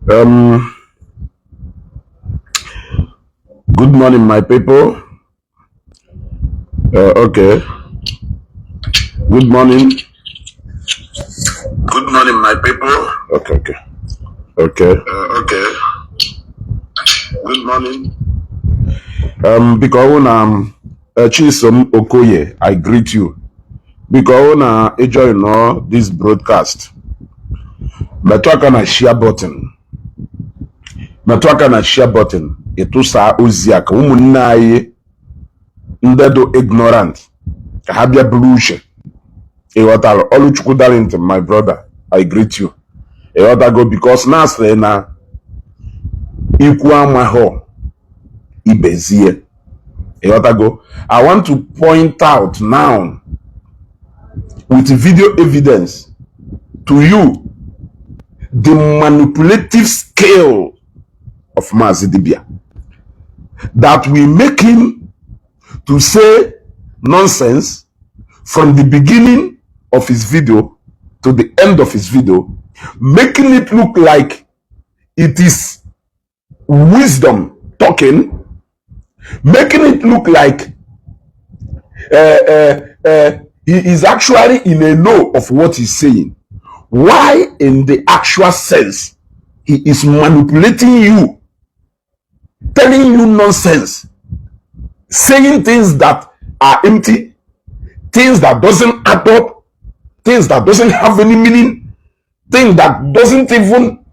Good morning, my people. Okay. Good morning. Good morning, my people. Okay. Okay. Good morning. Biko na Chisom Okoye, I greet you. Biko na enjoy no this broadcast. Metụ aka na share button. Metụ aka na share button. Ịtụsa ozi a ka ụmụnne anyị ndị dị ignorant ka ha bịa buru uche. Ịghọtara? Oluchukwu Darlington, my brother, I greet you. Ịghọtago? Because na asịrị na ikwu amaghọ ibezie. Ịghọtago? I want to point out now with video evidence to you the manipulative skill of Mazi Dibia that will make him to say nonsense from the beginning of his video to the end of his video, making it look like it is wisdom talking, making it look like he is actually in a know of what he's saying. Why, in the actual sense, he is manipulating you, telling you nonsense, saying things that are empty, things that doesn't add up, things that doesn't have any meaning, things that doesn't even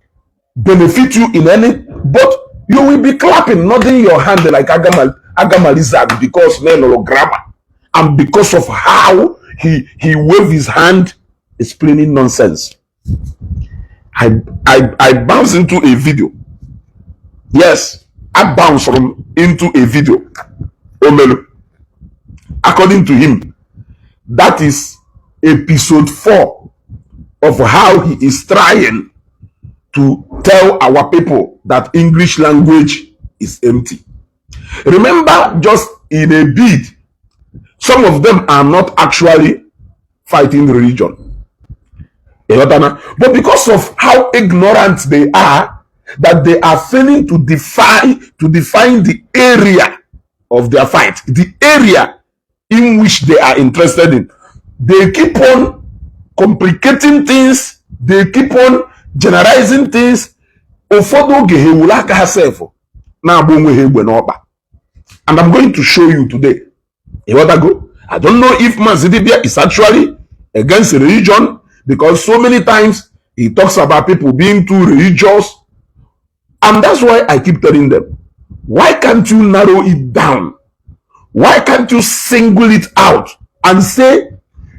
benefit you in any, but you will be clapping, nodding your hand like agama agama lizard, because no grammar and because of how he waved his hand explaining nonsense. I bounced into a video. Yes, I bounced from into a video. Omelu. According to him, that is episode 4 of how he is trying to tell our people that English language is empty. Remember, just in a bid, some of them are not actually fighting religion. Ịghọtana? But because of how ignorant they are, that they are failing to define the area of their fight, the area in which they are interested in. They keep on complicating things, they keep on generalizing things. Ụfọdụ oge ha ewuru aka ha sef na-agba onwe ha egbe n'ọkpa. And I'm going to show you today. Ịghọtago? I don't know if Mazi Dibia is actually against religion, because so many times he talks about people being too religious. And that's why I keep telling them, why can't you narrow it down? Why can't you single it out and say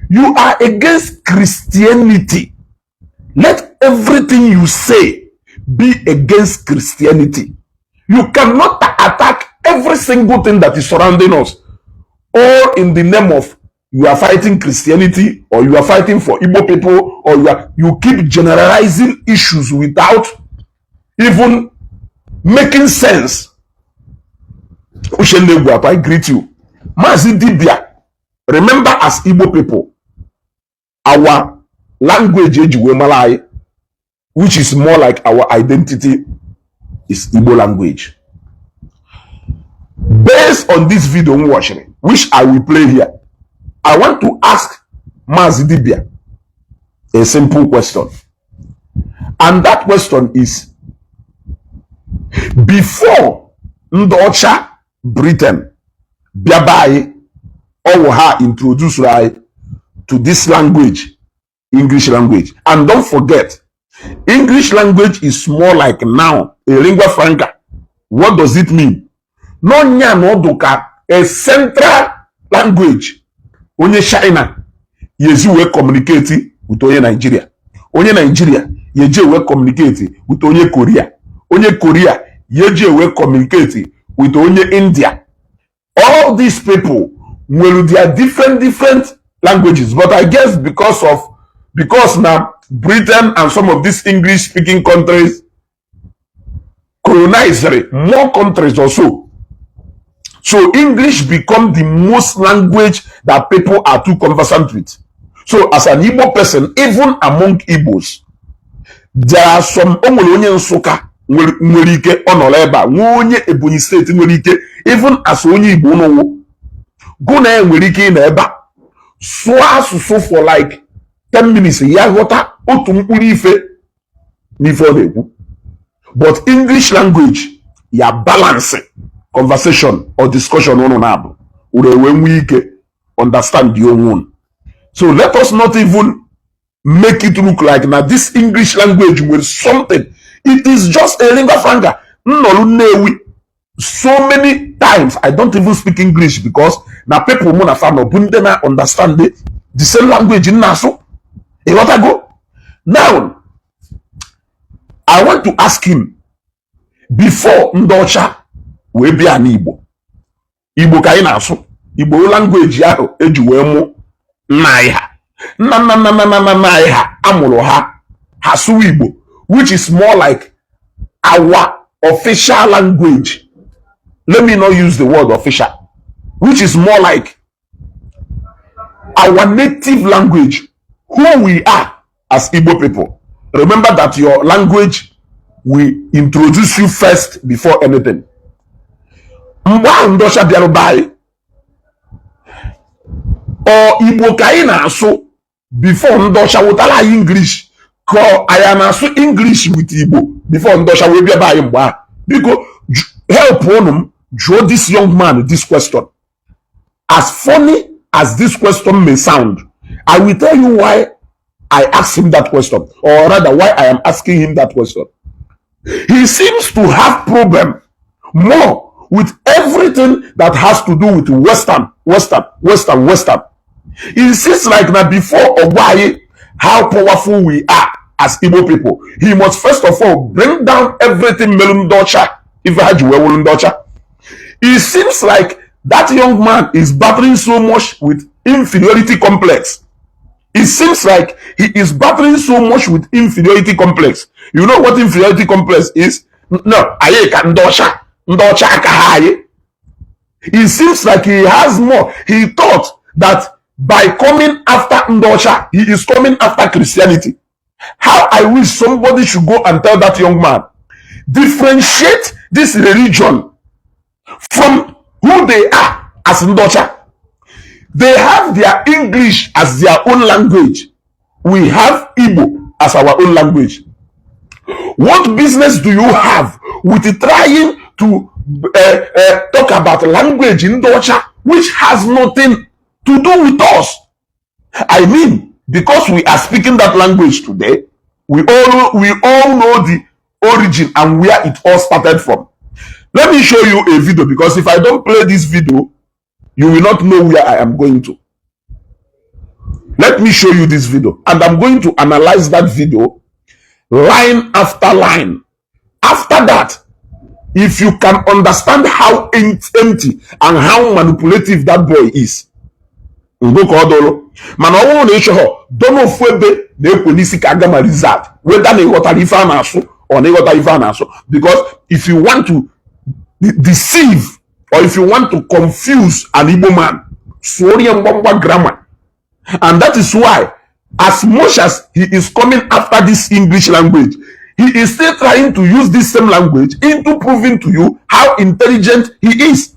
you are against Christianity? Let everything you say be against Christianity. You cannot attack every single thing that is surrounding us, all in the name of you are fighting Christianity or you are fighting for Igbo people, or you keep generalizing issues without even making sense. Uchenna Egwu, I greet you. Mazi Dibia, remember, as Igbo people, our language eji wee mara anyị, which is more like our identity, is Igbo language. Based on this video I'm watching, which I will play here, I want to ask Mazi Dibia a simple question. And that question is, before ndị ọcha Britain bịaba anyị, ọwụ ha introduce anyị to this language, English language. And don't forget, English language is more like now a lingua franca. What does it mean? N'ọnya na ọdụ ka a central language onye China yezi wee communicate with onye Nigeria, onye Nigeria yeji wee communicate with onye Korea, onye Korea yeji wee communicate with onye India. All these people nwere their different different languages, but I guess because now Britain and some of these English speaking countries colonized more countries also, so English become the most language that people are too conversant with. So as an Igbo person, even among Igbos, There are some, o nwere onye Nsụka nwere ike ọ nọrọ ebe a, nwee onye Ebonyi Steeti nwere ike, even as onye Igbo n'ụwụ gụ na ya nwere ike ịnọ ebe a sụọ asụsụ for like 10 minutes, ya ghọta otu mkpụrụ ife n'ife ọ na-ekwu. But English language ya balance conversation or discussion ụnụ na-abụ unu enwe nwee ike understand your own. So let us not even make it look like na this English language nwere something. It is just a lingua franca. Nnọrụ Nnewi so many times, I don't even speak English because na people mụ na fa nọ bụ ndị na understand the same language m na-asụ. Ịghọtago? Now I want to ask him, before ndị ọcha wee bịa n'Igbo, Igbo ka anyị na-asụ. Igbo language ahụ eji wee mụ nna anyị ha, nna nna nna nna nna nna anyị ha amụrụ ha, ha sụwa Igbo, which is more like our official language. Let me not use the word official, which is more like our native language, who we are as Igbo people. Remember that your language will introduce you first before anything. Mgbe ahụ ndị ọcha bịara be anyị, ọ Igbo ka anyị na-asụ before ndị ọcha wụtara anyị English, ka anyị na-asụ English with Igbo before ndị ọcha wee bịa be anyị mgbe ahụ? Biko help ụnụ m jụọ this young man this question. As funny as this question may sound, I will tell you why I asked him that question, or rather why I am asking him that question. He seems to have problem more with everything that has to do with Western, Western, Western, Western. It seems like now before Ogwaye how powerful we are as Igbo people, he must first of all bring down everything melu ndị ọcha ife ha ji wee wụrụ ndị ọcha. It seems like that young man is battling so much with inferiority complex. It seems like he is battling so much with inferiority complex. You know what inferiority complex is? No, anyị ka ndị ọcha, ndị ọcha aka ha anyị. It seems like he has more. He thought that by coming after ndị ọcha, he is coming after Christianity. How I wish somebody should go and tell that young man, differentiate this religion from who they are as ndị ọcha. They have their English as their own language. We have Igbo as our own language. What business do you have with trying to talk about language in ọcha, which has nothing to do with us? I mean, because we are speaking that language today, we all know the origin and where it all started from. Let me show you a video, because if I don't play this video, you will not know where I am going to. Let me show you this video, and I'm going to analyze that video line after line. After that, if you can understand how empty and how manipulative that boy is, mgbe ka ọ dụrụ. Mana ọ bụrụ na ị chọrọ dọna ofu ebe na-ekwe n'isi ka aga ma result, whether na ịghọtara ife a na-asụ or na ịghọta ife a na-asụ, because if you want to deceive or if you want to confuse an Igbo man, sụọrọ ya mgbamgba grammar. And that is why, as much as he is coming after this English language, he is still trying to use this same language into proving to you how intelligent he is.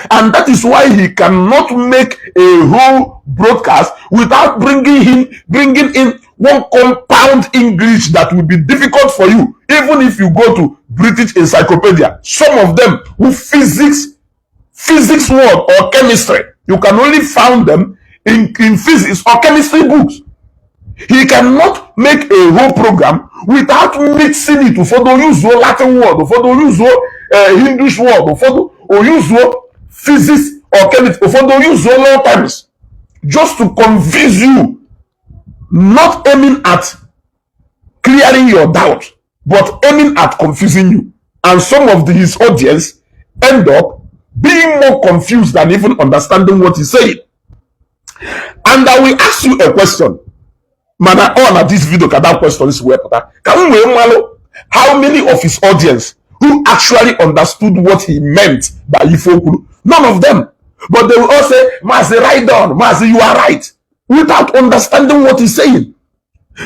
And that is why he cannot make a whole broadcast without bringing in one compound English that will be difficult for you. Even if you go to British Encyclopedia, some of them who physics word or chemistry, you can only find them in physics or chemistry books. He cannot make a whole program without mixing it. Ụfọdụ use Latin word, ụfọdụ use English word, ụfọdụ use physics or chemistry, ụfọdụ use law terms, just to confuse you, not aiming at clearing your doubt, but aiming at confusing you. And some of his audience end up being more confused than even understanding what he's saying. And I will ask you a question. Mana ọ na this video ka that question is wee pụta, ka m wee malụ how many of his audience who actually understood what he meant by ife o kwuru. None of them. But they will all say, "Mazi, right on. Mazi, you are right," without understanding what he's saying.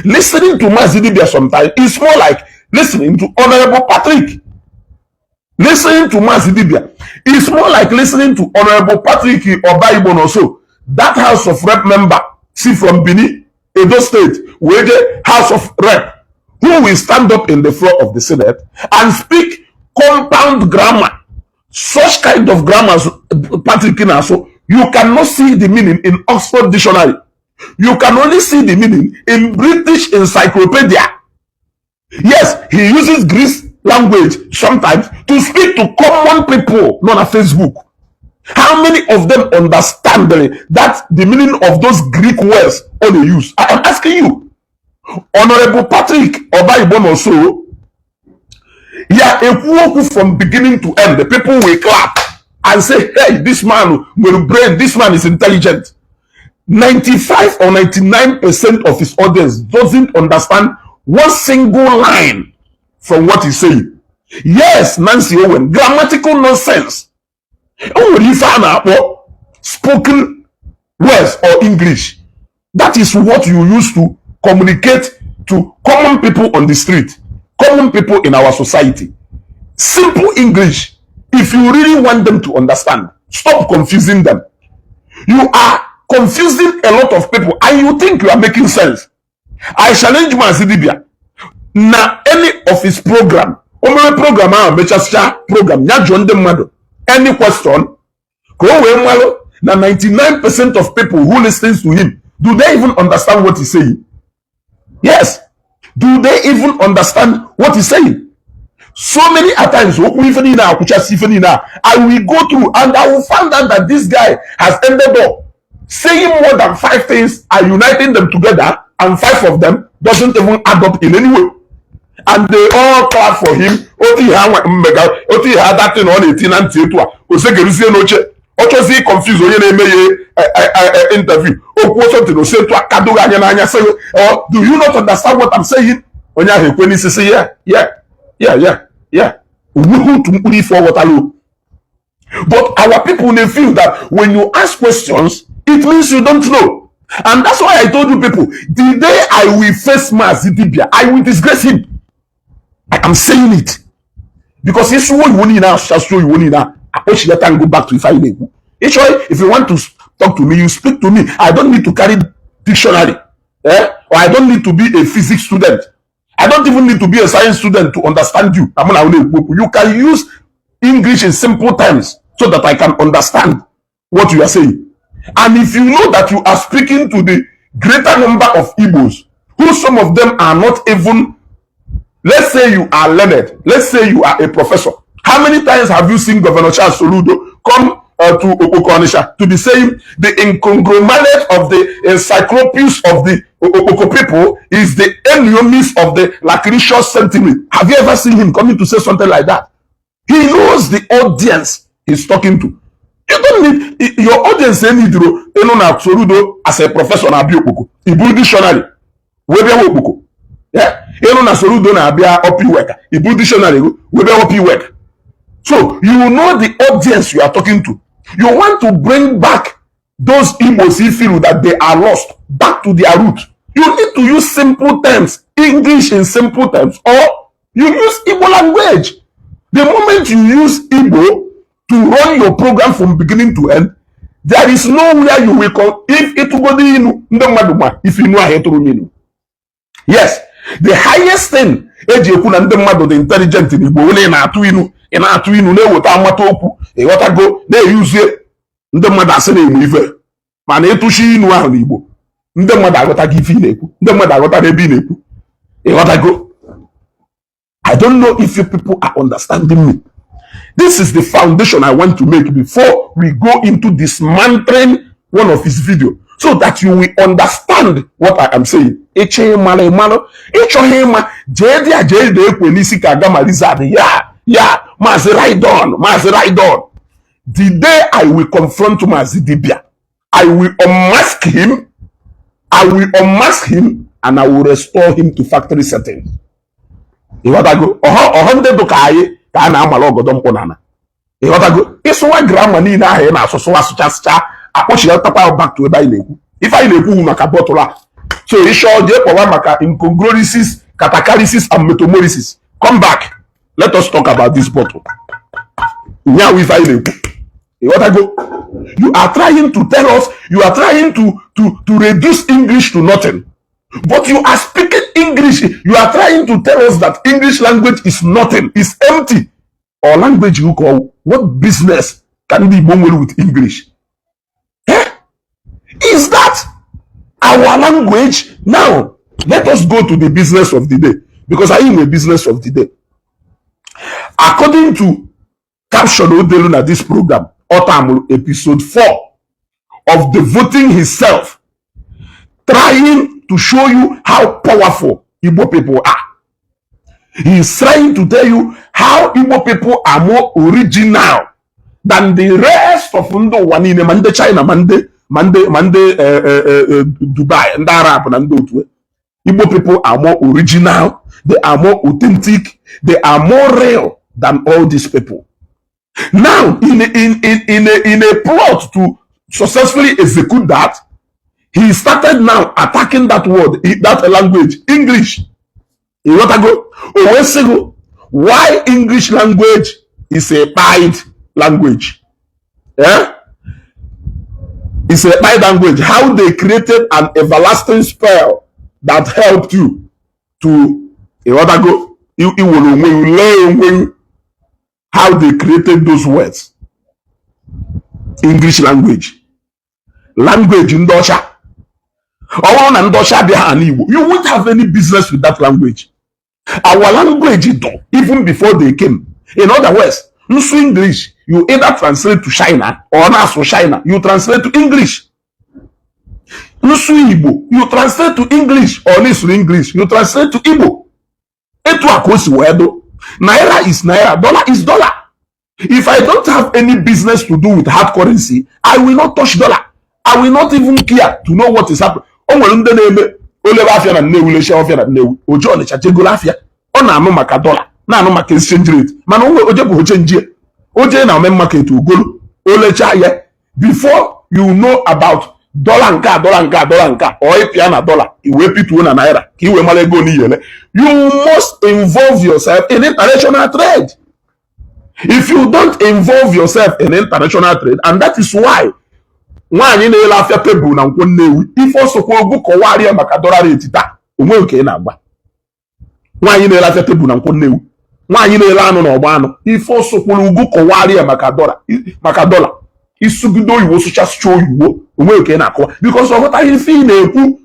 Listening to Mazi Dibia sometimes is more like listening to Honorable Patrick. Listening to Mazi Dibia is more like listening to Honorable Patrick Obaigbo also. That House of Rep member, see, from Bini, Edo State, where the House of Rep, who will stand up in the floor of the Senate and speak compound grammar. Such kind of grammars, Patrick Kinaso, you cannot see the meaning in Oxford Dictionary. You can only see the meaning in British Encyclopedia. Yes, he uses Greek language sometimes to speak to common people, not on Facebook. How many of them understand that the meaning of those Greek words only use? I am asking you. Honorable Patrick Obaigbo, ya ekwu okwu from beginning to end, the people will clap and say, "Hey, this man will brain, this man is intelligent." 95 or 99% of his audience doesn't understand one single line from what he's saying. Yes, Nancy Owen, grammatical nonsense. O nwere ife a na-akpọ spoken words or English. That is what you use to communicate to common people on the street, common people in our society. Simple English. If you really want them to understand, stop confusing them. You are confusing a lot of people and you think you are making sense. I challenge Mazi Dibia na any of his program, o mere program ahụ, mechasịcha program ya, jụọ ndị mmadụ any question ka o wee malụ na 99% of people who listens to him, do they even understand what he's saying? Yes, do they even understand what he's saying? So many at times, okwu ife niile akwụchasị ife niile a, I will go through and I will find out that this guy has ended up saying more than five things and uniting them together, and five of them doesn't even add up in any way, and they all clap for him. Otu ihe anwa mmega, otu ihe adatin ọ na-eti na ntị etu a, osegeruzie n'oche, ọ chọzie confuse onye na-eme ya interview. Okwu something, ose etu a kadoghị anya n'anya, sị, "Oh, do you not understand what I'm saying?" Onye ahụ ekwe n'isi sị, Yeah." Onweghị otu mkpụrụ ife ọ ghọtara o. But our people, they feel that when you ask questions, it means you don't know. And that's why I told you people, the day I will face Mazi Dibia, I will disgrace him. I am saying it. Because it's what you want now, just show you want now. And go back to if I if you want to talk to me, you speak to me. I don't need to carry dictionary. Eh? Or I don't need to be a physics student. I don't even need to be a science student to understand you. You can use English in simple terms so that I can understand what you are saying. And if you know that you are speaking to the greater number of Igbos, who some of them are not even, let's say you are learned, let's say you are a professor. How many times have you seen Governor Charles Soludo come to Okpoko Onitsha to be saying the incongruence of the encyclopedia of the Okpoko people is the enemies of the lacricious sentiment? Have you ever seen him coming to say something like that? He knows the audience he's talking to. You don't need your audience need ịnụ na Soludo as a professor na-abịa Okpoko, iburu dictionary wee bịa Okpoko. Ịnụ na Soludo na-abịa Upper Iweka, iburu dictionary wee bịa Upper Iweka. So you know the audience you are talking to. You want to bring back those Igbos who feel that they are lost back to their root. You need to use simple terms, English in simple terms, or you use Igbo language. The moment you use Igbo to run your program from beginning to end, there is nowhere you will come. If ịtụgodo inu, ndị mmadụ ma ife inu ahụ ịtụrụ n'inu. Yes, the highest thing eji ekwu na ndị mmadụ dị intelligent n'Igbo, onye ị na-atụ inu, ị na-atụ inu, na-eweta amata okwu, ịghọtago, na-eyuzie, ndị mmadụ asị na-eme ife. Mana ịtụchi inu ahụ n'Igbo, ndị mmadụ aghọtago ife ị na-ekwu, ndị mmadụ aghọtara ebe ị na-ekwu, ịghọtago. I don't know if you people are understanding me. This is the foundation I want to make before we go into dismantling one of his video, so that you will understand what I am saying. Ịchọ ịmara, ịmalụ. Ịchọghị ịma, jee dị a, jee dị ekwe n'isi ka aga Lizard ya ya. Maazị Rydon, Maazị Rydon, the day I will confront Maazị Dibia, I will unmask him. I will unmask him and I will restore him to factory setting. Ịghọtago? Ọha ọha ndị dị ka anyị ka a na-amala ọgọdọ mkpụ n'ala, ịghọtago? Ịsụwa grammar niile ahụ ị na-asụ, sụwa, sụchasịcha, akpọchigatakwa back to ebe anyị na-ekwu. Ife anyị na-ekwu maka bottle a. So ịchọ jee kpọwa maka incongruencies, catacharisis and metamorphosis. Come back, let us talk about this bottle. Nyawu ife anyị na-ekwu, ịghọtago? You are trying to tell us, you are trying to reduce English to nothing, but you are speaking English. You are trying to tell us that English language is nothing, is empty, or language you call. What business can ndị Igbo nwere with English? Eh? Is that our language? Now let us go to the business of the day, because I am a business of the day. According to caption odelu na this program, Otamuru episode 4 of devoting himself trying to show you how powerful Igbo people are. He is trying to tell you how Igbo people are more original than the rest of ndị ụwa niile, ma ndị China, ma ndị Dubai, ndị Arab na ndị otu. Igbo people are more original, they are more authentic, they are more real than all these people. Now, in a plot to successfully execute that, he started now attacking that word, that language, English. Ịghọtago? O wee sị gị why English language is a pied language. Eh? It's a pied language. How they created an everlasting spell that helped you to, ịghọtago, iwere onwe gị lee onwe gị, how they created those words. English language. Language ndị ọcha. Ọ bụrụ na ndị ọcha abịaghị ala Igbo, you won't have any business with that language. Our language do even before they came. In other words, nsu English, you either translate to China or na-asụ China, you translate to English. Nsu Igbo, you translate to English, or n'isuru English, you translate to Igbo. Etu a ka o si wee do. Naira is naira, dollar is dollar. If I don't have any business to do with hard currency, I will not touch dollar. I will not even care to know what is happening. O nwere ndị na-eme olebe afịa na Nnewi, lechia ọfịa na Nnewi, oje Ọnịcha jegolo afịa, ọ na-anụ maka dollar, na-anụ maka exchange rate, mana onwe oje bụ oche njie oje na main market ogolo olecha ya. Before you know about dollar nke a, dollar nke a, dollar nke a, ọ ịpịa na dollar, i wee pituo na naira ka i wee mara ego n'iyele. You must involve yourself in international trade. If you don't involve yourself in international trade, and that is why nwaanyị na-ele afịa tebụl na Nkwọ Nnewi, ife ọsọkwa ogwu kọwarịa maka dollar rate taa, onwe nke ị na-agba. Nwaanyị na-ele afịa tebụl na Nkwọ Nnewi, nwaanyị na-ele anụ na ọgba anụ, ife ọsọkwuru ugwu kọwarịa maka dollar, maka dollar, isugide oyibo, sụchasịcha oyibo, onwe nke ị na-akọwa, because ọ ghọtaghị ife ị na-ekwu.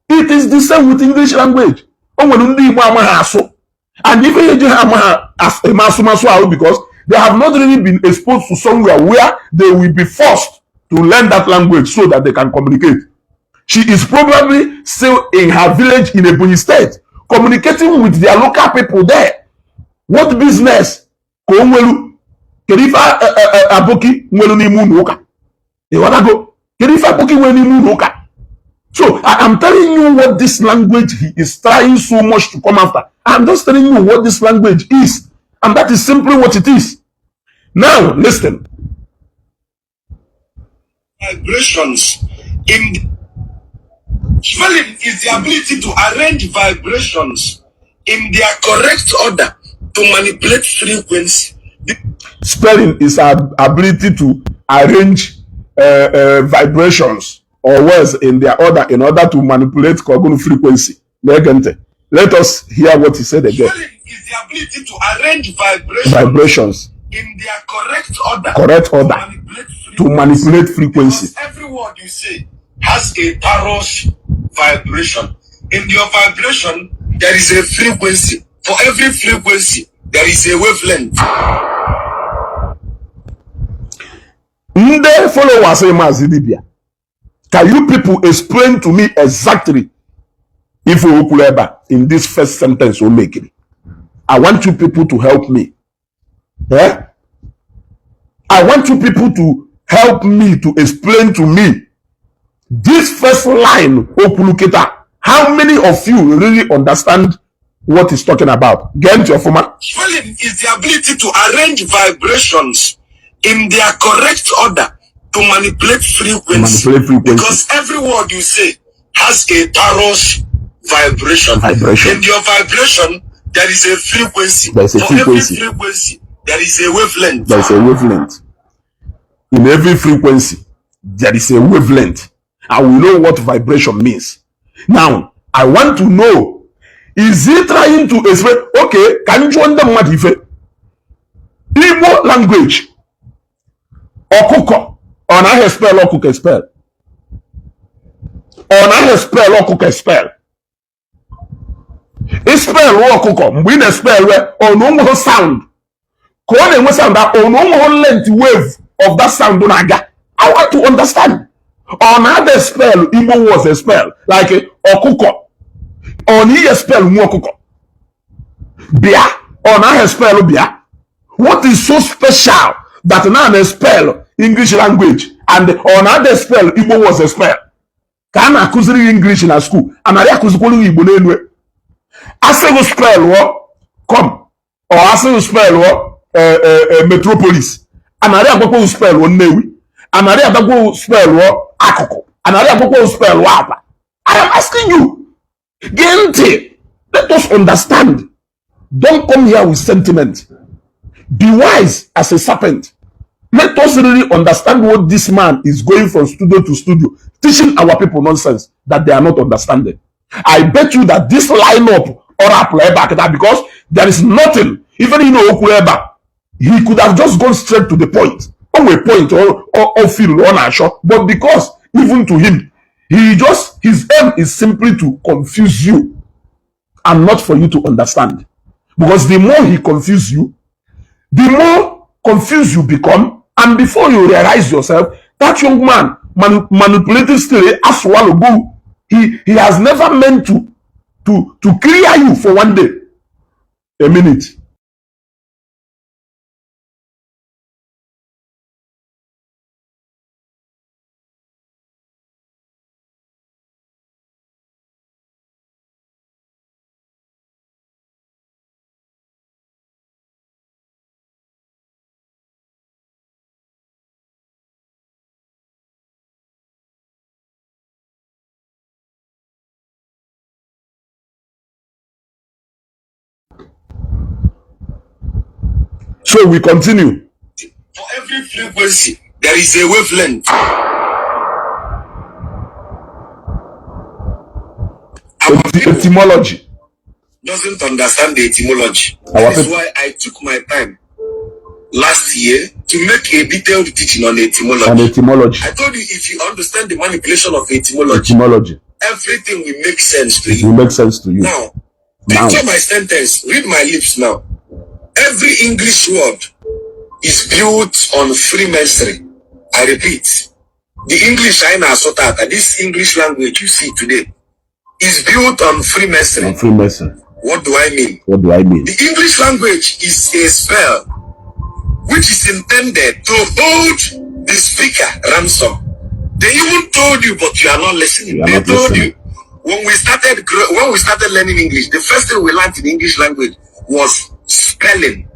It is the same with English language. O nwere ndị Igbo amaghị asụ, and ife eji ha amaghị eme asụmasụ ahụ, because they have not really been exposed to somewhere where they will be forced to learn that language so that they can communicate. She is probably still in her village in Ebonyi State, communicating with their local people there. What business ka o nwelu? Kedu ife aboki nwelu n'ime ụlọ ụka? Ịghọtago? Kedu ife aboki nwere n'ime ụlọ ụka? So I am telling you what this language he is trying so much to come after. I'm just telling you what this language is. And that is simply what it is. Now, listen. Vibrations in spelling is the ability to arrange vibrations in their correct order to manipulate frequency. Spelling is our ability to arrange vibrations or words in their order in order to manipulate cognitive frequency. Na-ege ntị. Let us hear what he said again. Spelling is the ability to arrange vibrations Vibrations in their correct order correct order to manipulate frequency. To manipulate frequency. Because every word you say has a parous vibration. In your vibration, there is a frequency. For every frequency, there is a wavelength. Ndị followers Maazị Dibia, can you people explain to me exactly ife o kwuru ebe a in this first sentence o mekiri? I want you people to help me. Eh? I want you people to help me to explain to me this first line o kwuru kịta. How many of you really understand what he's talking about? Gee ntị ọfụma. Spelling is the ability to arrange vibrations in their correct order to manipulate frequency. Manipulate frequency. Because every word you say has a torus vibration. Vibration. In your vibration, there is a frequency. There is a For frequency. every frequency, there is a wavelength. There is a wavelength. In every frequency, there is a wavelength. And we know what vibration means. Now, I want to know, is he trying to explain? Okay, can you jụọ ndị mmadụ ife? Igbo language, ọkụkọ, ọ naghị spell ọkụkọ spell. Ọ naghị spell ọkụkọ spell. Ị spell ọkụkọ mgbe ị na-spell ọ na onweghị sound. Ka ọ na-enwe sound ọ na onweghị length wave of that sound na-aga. I want to understand. Ọ na-ada spell Igbo words a spell like ọkụkọ. Ọ na ihe spell nwa ọkụkọ. Bịa, ọ na-aha spell bịa. What is so special that now na spell English language and ọ na-ada spell Igbo words a spell? Ka a na-akụziri gị English na school, a narị akụzikwara gị Igbo n'elu. Asị gị spell wọ come or asị gị spell wọ metropolis, a narị agwakwa gị spell wọ Nnewi, a narị agwakwa gị spell wọ akụkụ, a narị agwakwa gị spell wọ akwa. I am asking you, gee ntị, let us understand. Don't come here with sentiment. Be wise as a serpent. Let us really understand what this man is going from studio to studio, teaching our people nonsense that they are not understanding. I bet you that this lineup or apply back that because there is nothing, even in Okureba, he could have just gone straight to the point. On a point or feel on a shot, but because even to him, he just his aim is simply to confuse you and not for you to understand. Because the more he confuses you, the more confused you become, and before you realize yourself, that young man manipulative still go. He has never meant to clear you for one day. A minute. So we continue. For every frequency, there is a wavelength. Our people Etymology. doesn't understand the etymology. Our That is people- why I took my time last year to make a detailed teaching on etymology. And etymology. I told you, if you understand the manipulation of etymology, Etymology. everything will make sense to It you. will make sense to you. Now, Now. picture my sentence. Read my lips now. Every English word is built on Freemasonry. I repeat, the English I now sort out, this English language you see today, is built on Freemasonry. On Freemason. What do I mean? What do I mean? The English language is a spell which is intended to hold the speaker ransom. They even told you, but you are not listening. You are They not told listening. you when we started learning English, the first thing we learned in English language was spelling.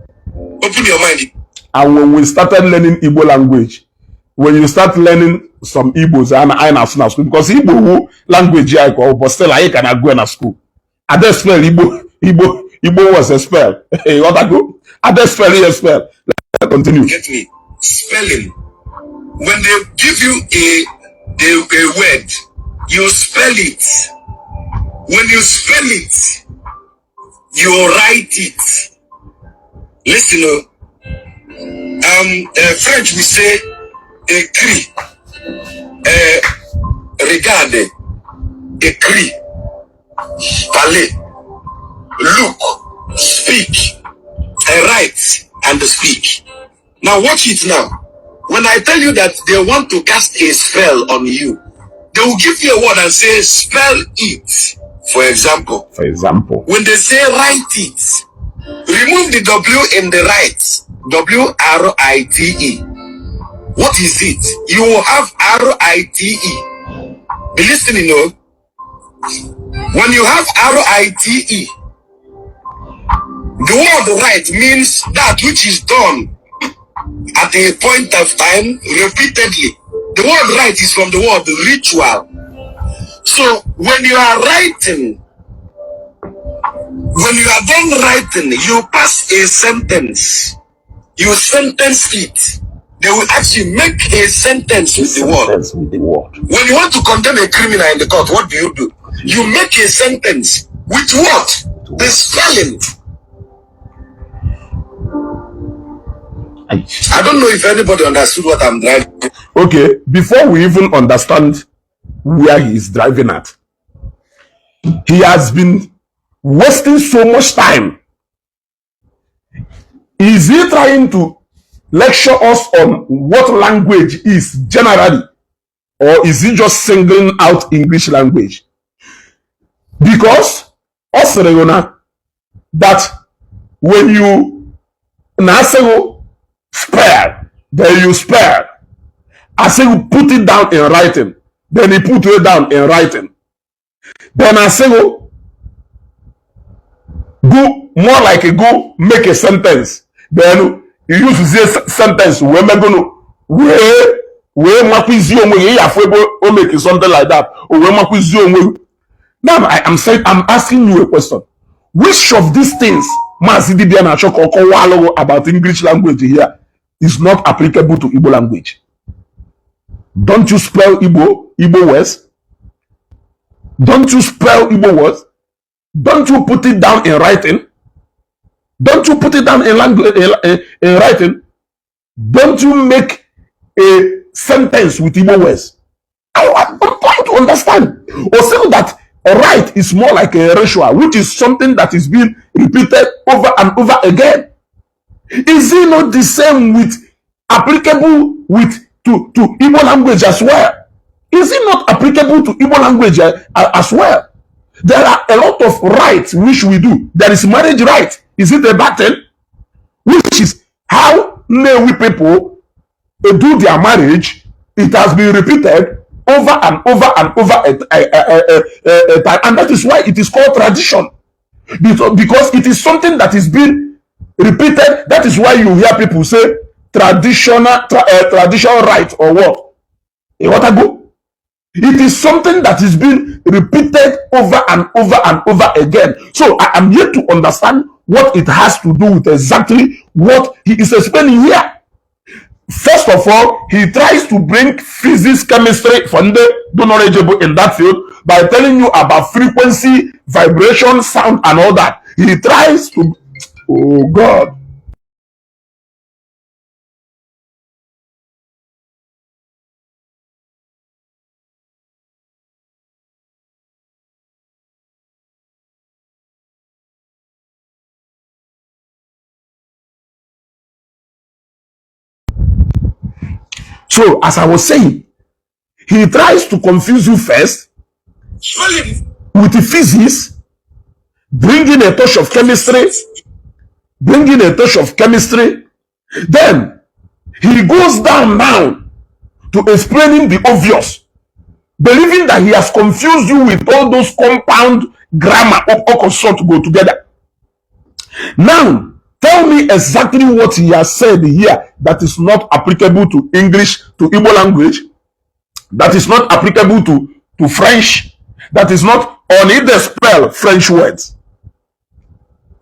Open your mind. And when we started learning Igbo language, when you start learning some Igbos and I na na school, because Igbo who language I call, but still I can go na school. I just spell Igbo, Igbo, Igbo was a spell. Hey, what I go? I just spell a spell. Let's continue. Get me? Spelling. When they give you a word, you spell it. When you spell it, you write it. Listen, French we say écrit, regarde, écrit, parler, look, speak, write, and speak. Now watch it now. When I tell you that they want to cast a spell on you, they will give you a word and say, spell it. For example. For example. When they say write it, remove the W in the right. W-R-I-T-E. What is it? You will have R-I-T-E. Be listening, no? When you have R-I-T-E, the word right means that which is done at a point of time repeatedly. The word right is from the word ritual. So when you are writing, when you are done writing, you pass a sentence. You sentence it. They will ask you make a sentence with the word. Sentence with the word. When you want to condemn a criminal in the court, what do? You make a sentence with what? The spelling. I don't know if anybody understood what I'm driving. Okay, before we even understand where he is driving at, he has been wasting so much time. Is he trying to lecture us on what language is generally, or is he just singling out English language? Because ọ sịrị gị na that when you na-asị gị spell, then you spell. Asị gị put it down in writing, then he put it down in writing. Then asị gị go more like a go make a sentence, then you use this sentence wee megonu wee makwizie onwe gị ịyafụ ebe o make something like that, o wee makwizie onwe gị. Now I am saying, I'm asking you a question. Which of these things Maazị Dibia na-achọ ka ọ kọwalụ about English language here is not applicable to Igbo language? Don't you spell Igbo words? Don't you spell Igbo words? Don't you put it down in writing? Don't you put it down in language in writing? Don't you make a sentence with Igbo words? I'm trying to understand. Or say that right is more like a ritual, which is something that is being repeated over and over again. Is it not the same with applicable with to Igbo language as well? Is it not applicable to Igbo language as well? There are a lot of rites which we do. There is marriage rite. Is it a bad thing? Which is how Nnewi people do their marriage. It has been repeated over and over and over a time, and that is why it is called tradition. Because it is something that is being repeated. That is why you hear people say traditional rite or what? Ịghọtago? It is something that is being repeated over and over and over again. So I am yet to understand what it has to do with exactly what he is explaining here. First of all, he tries to bring physics, chemistry for the knowledgeable in that field by telling you about frequency, vibration, sound, and all that. He tries to, oh God. So, as I was saying, he tries to confuse you first with the physics, bringing a touch of chemistry, bringing a touch of chemistry. Then he goes down now to explaining the obvious, believing that he has confused you with all those compound grammar of all consort to go together. Now, tell me exactly what he has said here that is not applicable to English, to Igbo language, that is not applicable to French, that is not on either spell French words.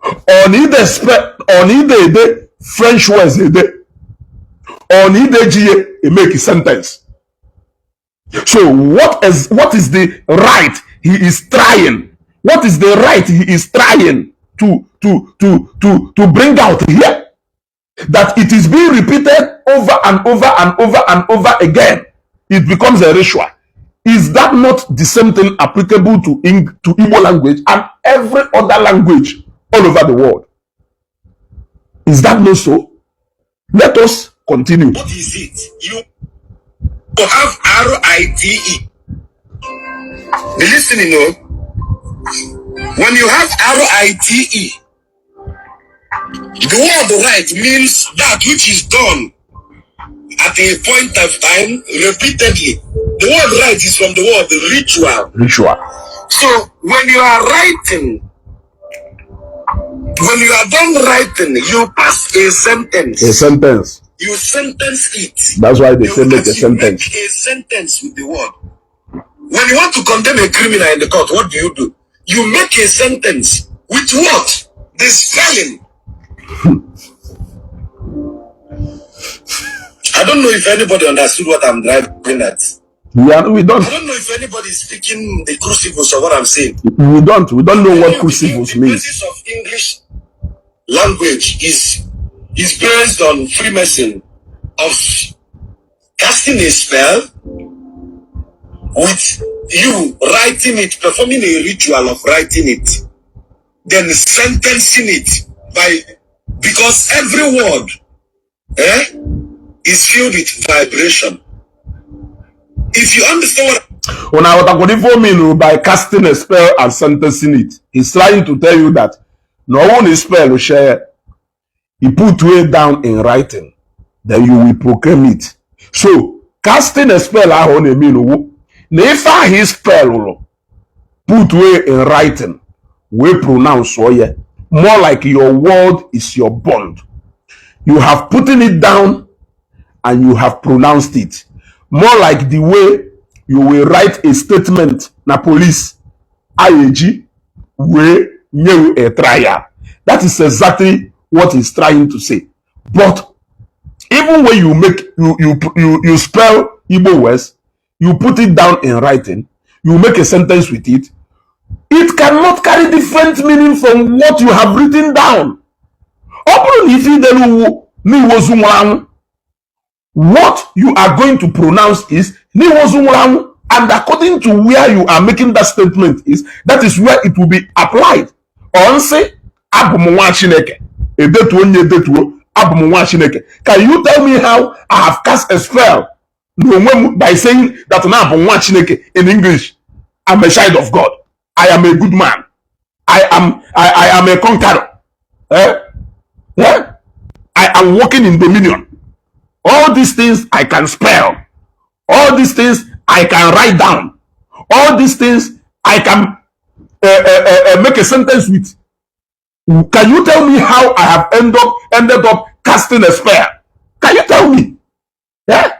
On either spell, on either the French words, on either GA, make a sentence. So what is the right he is trying? What is the right he is trying to bring out here? That it is being repeated over and over and over and over again. It becomes a ritual. Is that not the same thing applicable to Igbo language and every other language all over the world? Is that not so? Let us continue. What is it? You have R-I-T-E. Be listening, no? When you have R-I-T-E, the word right means that which is done at a point of time repeatedly. The word right is from the word ritual. Ritual. So when you are writing, when you are done writing, you pass a sentence. A sentence. You sentence it. That's why they You say make a actually sentence. Make a sentence with the word. When you want to condemn a criminal in the court, what do? You make a sentence with what? The spelling. I don't know if anybody understood what I'm driving at. Yeah, we don't. I don't know if anybody is speaking the crucibles of what I'm saying. We don't. We don't know what crucibles The means. basis of English language is based on Freemason of casting a spell with you writing it, performing a ritual of writing it, then sentencing it by, because every word is filled with vibration. If you understand what Una aghọtakwara ife o mean by casting a spell and sentencing it? He's trying to tell you that no one is spell share, he put way down in writing, then you will proclaim it. So casting a spell ahụ ọ na-eme n'owu na ife ahụ spell ụlọ put way in writing wee pronounce ya, more like your word is your bond. You have putting it down and you have pronounced it. More like the way you will write a statement na police a eji wee nye you a trial. That is exactly what he's trying to say. But even when you make you you you, you spell Igbo words, you put it down in writing, you make a sentence with it, it cannot carry different meaning from what you have written down. Ọ bụrụ na ife idelu wu n'iwozu nwụrụ anwụ, what you are going to pronounce is n'iwozu nwụrụ anwụ, and according to where you are making that statement is that is where it will be applied. Ọ nsị abụ m nwa Chineke, edetuo nye edetuo abụ m nwa Chineke. Can you tell me how I have cast a spell n'onwe m by saying that na abụ nwa Chineke? In English, I'm a child of God, I am a good man, I am a conqueror, eh? Eh? I am walking in dominion. All these things I can spell, all these things I can write down, all these things I can make a sentence with. Can you tell me how I have ended up casting a spell? Can you tell me? Yeah?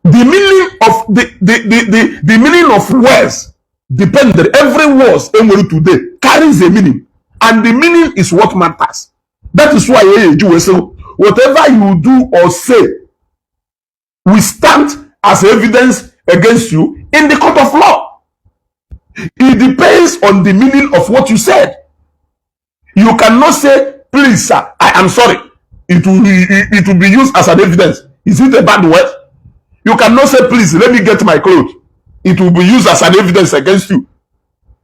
The meaning of the meaning of words depend. Every word enwere today carries a meaning, and the meaning is what matters. That is why eji wee sị, whatever you do or say will stand as evidence against you in the court of law. It depends on the meaning of what you said. You cannot say, "Please sir, I am sorry." It will be used as an evidence. Is it a bad word? You cannot say, "Please let me get my clothes." It will be used as an evidence against you.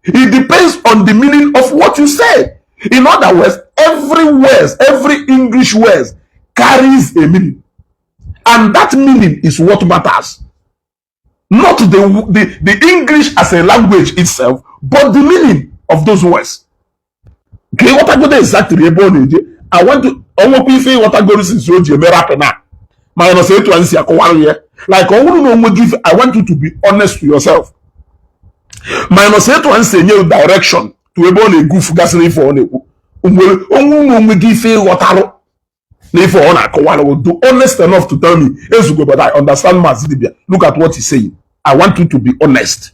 It depends on the meaning of what you said. In other words, every word, every English word carries a meaning, and that meaning is what matters, not the English as a language itself, but the meaning of those words. Ka ịghọtagodo exactly ebe ọ na-eje. I want to ọnwekwa ife ịghọtagoro since o ji eme rap na minus etu anyị si akọwara ya, like ọ bụrụ na onwe gị ife. I want you to be honest to yourself. Minus etu anyị si enye you direction to ebe ọ na-egufu gasịrị ife ọ na-ekwu, nwere onwe na onwe gị ife ịghọtalụ na ife ọ na-akọwara, do honest enough to tell me, "Ezugo, but I understand Mazi Dibia. Look at what he's saying." I want you to be honest.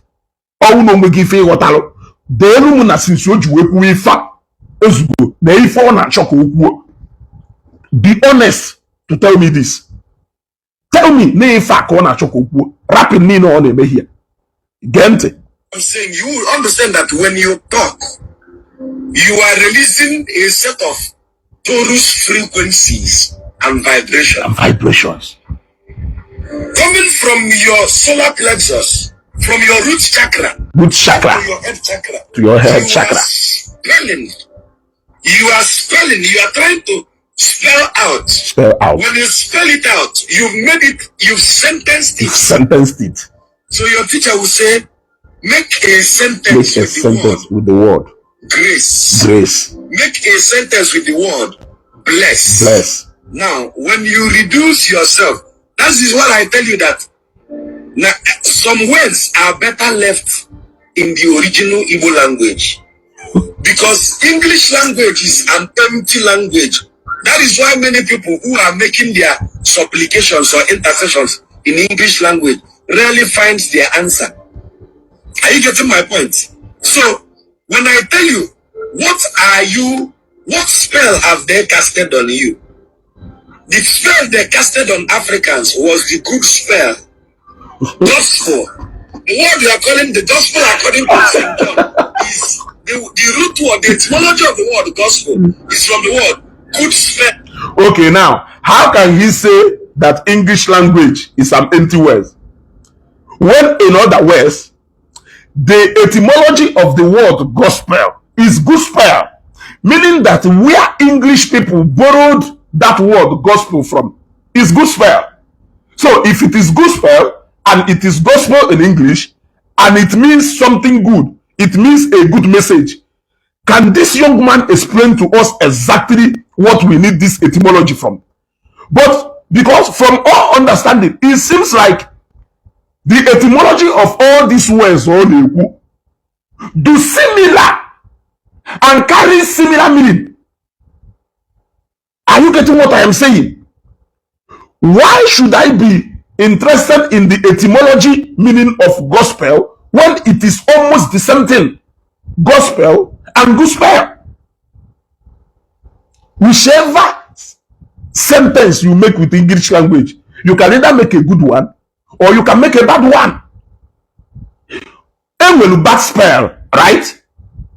Ọnwụ na onwe gị ife ịghọtalụ, deelu m na since o ji wee kwuo ife a, Ezugo, na ife ọ na-achọ ka o kwuo. Be honest to tell me this. Tell me na ife a ka ọ na-achọ ka o kwuo, rapping niile ọ na-eme here. Gee ntị. I'm saying, you will understand that when you talk, you are releasing a set of torus frequencies and vibrations and vibrations coming from your solar plexus, from your root chakra root chakra to your head chakra. To your head You chakra. are spelling. You are spelling. You are trying to spell out. Spell out. When you spell it out, you've made it, you've sentenced it. You've sentenced it. So your teacher will say, make a sentence Make a with the sentence word with the word grace. Grace. Make a sentence with the word bless. Bless. Now, when you reduce yourself, that is what I tell you, that now some words are better left in the original Igbo language, because English language is an empty language. That is why many people who are making their supplications or intercessions in English language rarely find their answer. Are you getting my point? So when I tell you, what spell have they casted on you? The spell they casted on Africans was the good spell. Gospel. The word you are calling the gospel according to St. John is the root word, the etymology of the word gospel is from the word good spell. Okay, now, how can he say that English language is an empty word, when in other words, the etymology of the word gospel is good spell, meaning that where English people borrowed that word gospel from is good spell? So if it is good spell and it is gospel in English and it means something good, it means a good message. Can this young man explain to us exactly what we need this etymology from? But because from all understanding, it seems like the etymology of all these words ọ na-ekwu do similar and carry similar meaning. Are you getting what I am saying? Why should I be interested in the etymology meaning of gospel when it is almost the same thing? Gospel and gospel. Whichever sentence you make with English language, you can either make a good one or you can make a bad one. Enwere bad spell, right?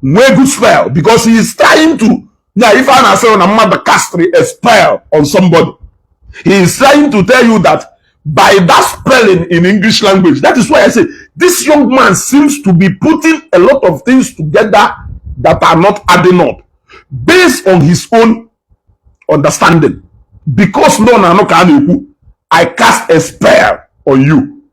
Nwee good spell, because he is trying to, now if I na-asị na mmadụ cast a spell on somebody, he is trying to tell you that by that spelling in English language. That is why I say this young man seems to be putting a lot of things together that are not adding up based on his own understanding. Because no na no ka a na-ekwu, "I cast a spell on you."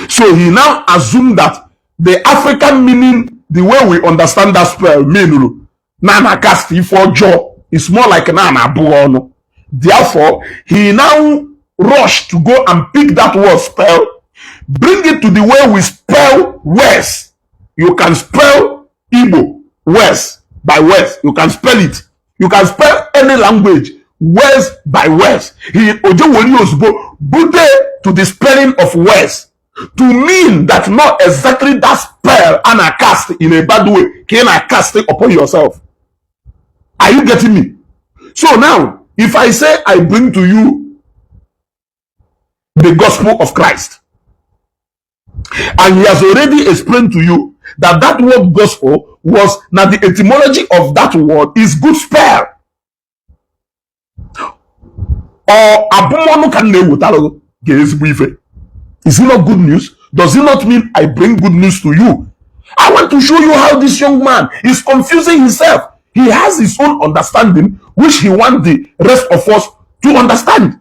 So he now assumed that the African meaning, the way we understand that spell, mean na na cast ife ọjọọ, is more like na na abụghị ọnụ. Therefore, he now rushed to go and pick that word spell, bring it to the way we spell words. You can spell Igbo words by words. You can spell it. You can spell any language words by words. He oje woli ozugbo bute to the spelling of words to mean that not exactly that spell and a cast in a bad way can I cast it upon yourself. Are you getting me? So now, if I say I bring to you the gospel of Christ, and he has already explained to you that that word gospel was now the etymology of that word is good spell. Or abụmọnụ ka m na-ewetara gị ga ezigbo ife. Is it not good news? Does it not mean I bring good news to you? I want to show you how this young man is confusing himself. He has his own understanding, which he wants the rest of us to understand.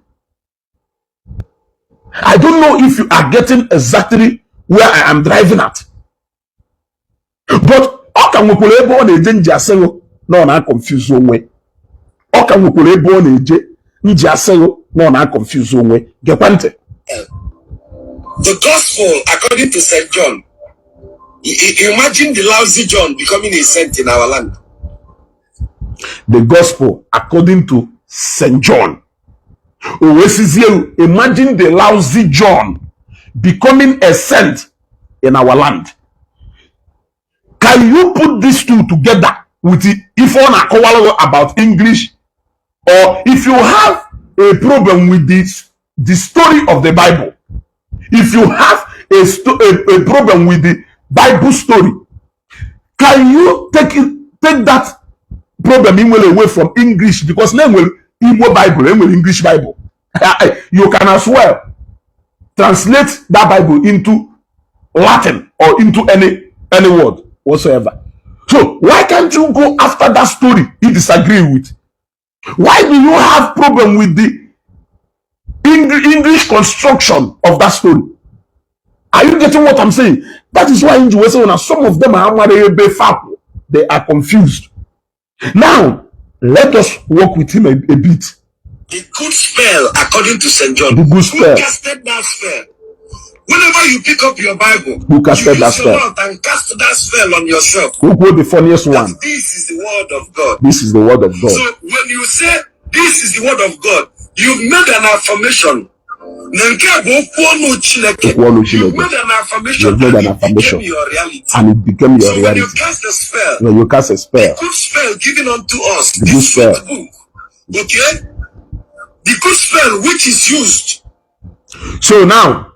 I don't know if you are getting exactly where I am driving at. But ọ ka nwekwara ebe ọ na-eje nji asịghị na ọ na-confuse onwe. Ọ ka nwekwara ebe ọ na-eje nji asịghị na ọ na-confuse onwe. Gekwa ntị. The gospel, according to St. John, imagine the lousy John becoming a saint in our land. The gospel according to St. John. O wee sizie, imagine the lousy John becoming a saint in our land. Can you put these two together with the, if ọ na-akọwara gị about English, or if you have a problem with this, the story of the Bible, if you have a problem with the Bible story, can you take that problem ị nwere away from English? Because na enwere Igbo Bible, enwere English Bible. You can as well translate that Bible into Latin or into any word whatsoever. So why can't you go after that story you disagree with? Why do you have problem with the English construction of that story? Are you getting what I'm saying? That is why in Jerusalem, some of them are they are confused. Now, let us work with him a bit. The good spell, according to St. John. The good spell. Who casted that spell? Whenever you pick up your Bible, Who casted you that use your spell? Mouth and cast that spell on yourself. Who quote the funniest That one? this is the word of God. This is the word of God. So when you say this is the word of God, you've made an affirmation. Na nke a bụ okwu ọnụ Chineke. Okwu ọnụ You Chineke. made an affirmation You made and an it affirmation. became your reality. And it became your So when you reality. cast a spell, When you cast a spell, good spell given unto us, The good the spell. sweet book, okay? The good spell which is used. So now,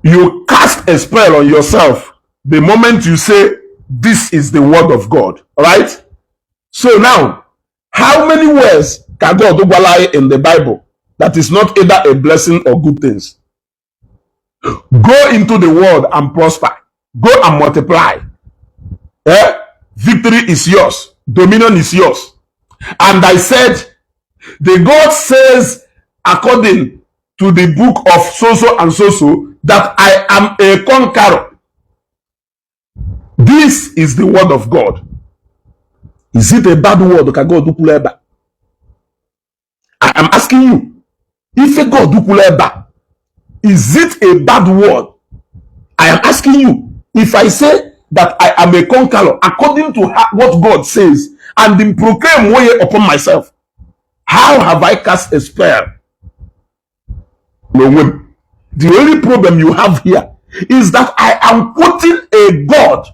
you cast a spell on yourself the moment you say, "This is the word of God." Right? So now, how many words can God do in the Bible that is not either a blessing or good things? Go into the world and prosper. Go and multiply. Eh? Victory is yours. Dominion is yours. And I said, the God says, according to the book of so so and so so, that I am a conqueror. This is the word of God. Is it a bad word? Ka God kwuru ebe a? I am asking you. If a God kwuru ebe a, is it a bad word? I am asking you. If I say that I am a conqueror according to what God says and then proclaim way upon myself, how have I cast a spell? No way. The only problem you have here is that I am quoting a God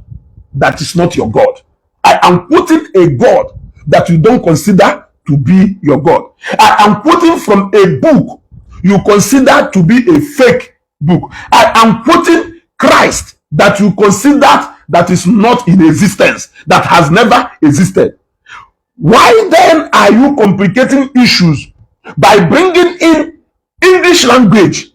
that is not your God. I am quoting a God that you don't consider to be your God. I am quoting from a book you consider to be a fake book. I am quoting Christ that you consider that is not in existence, that has never existed. Why then are you complicating issues by bringing in English language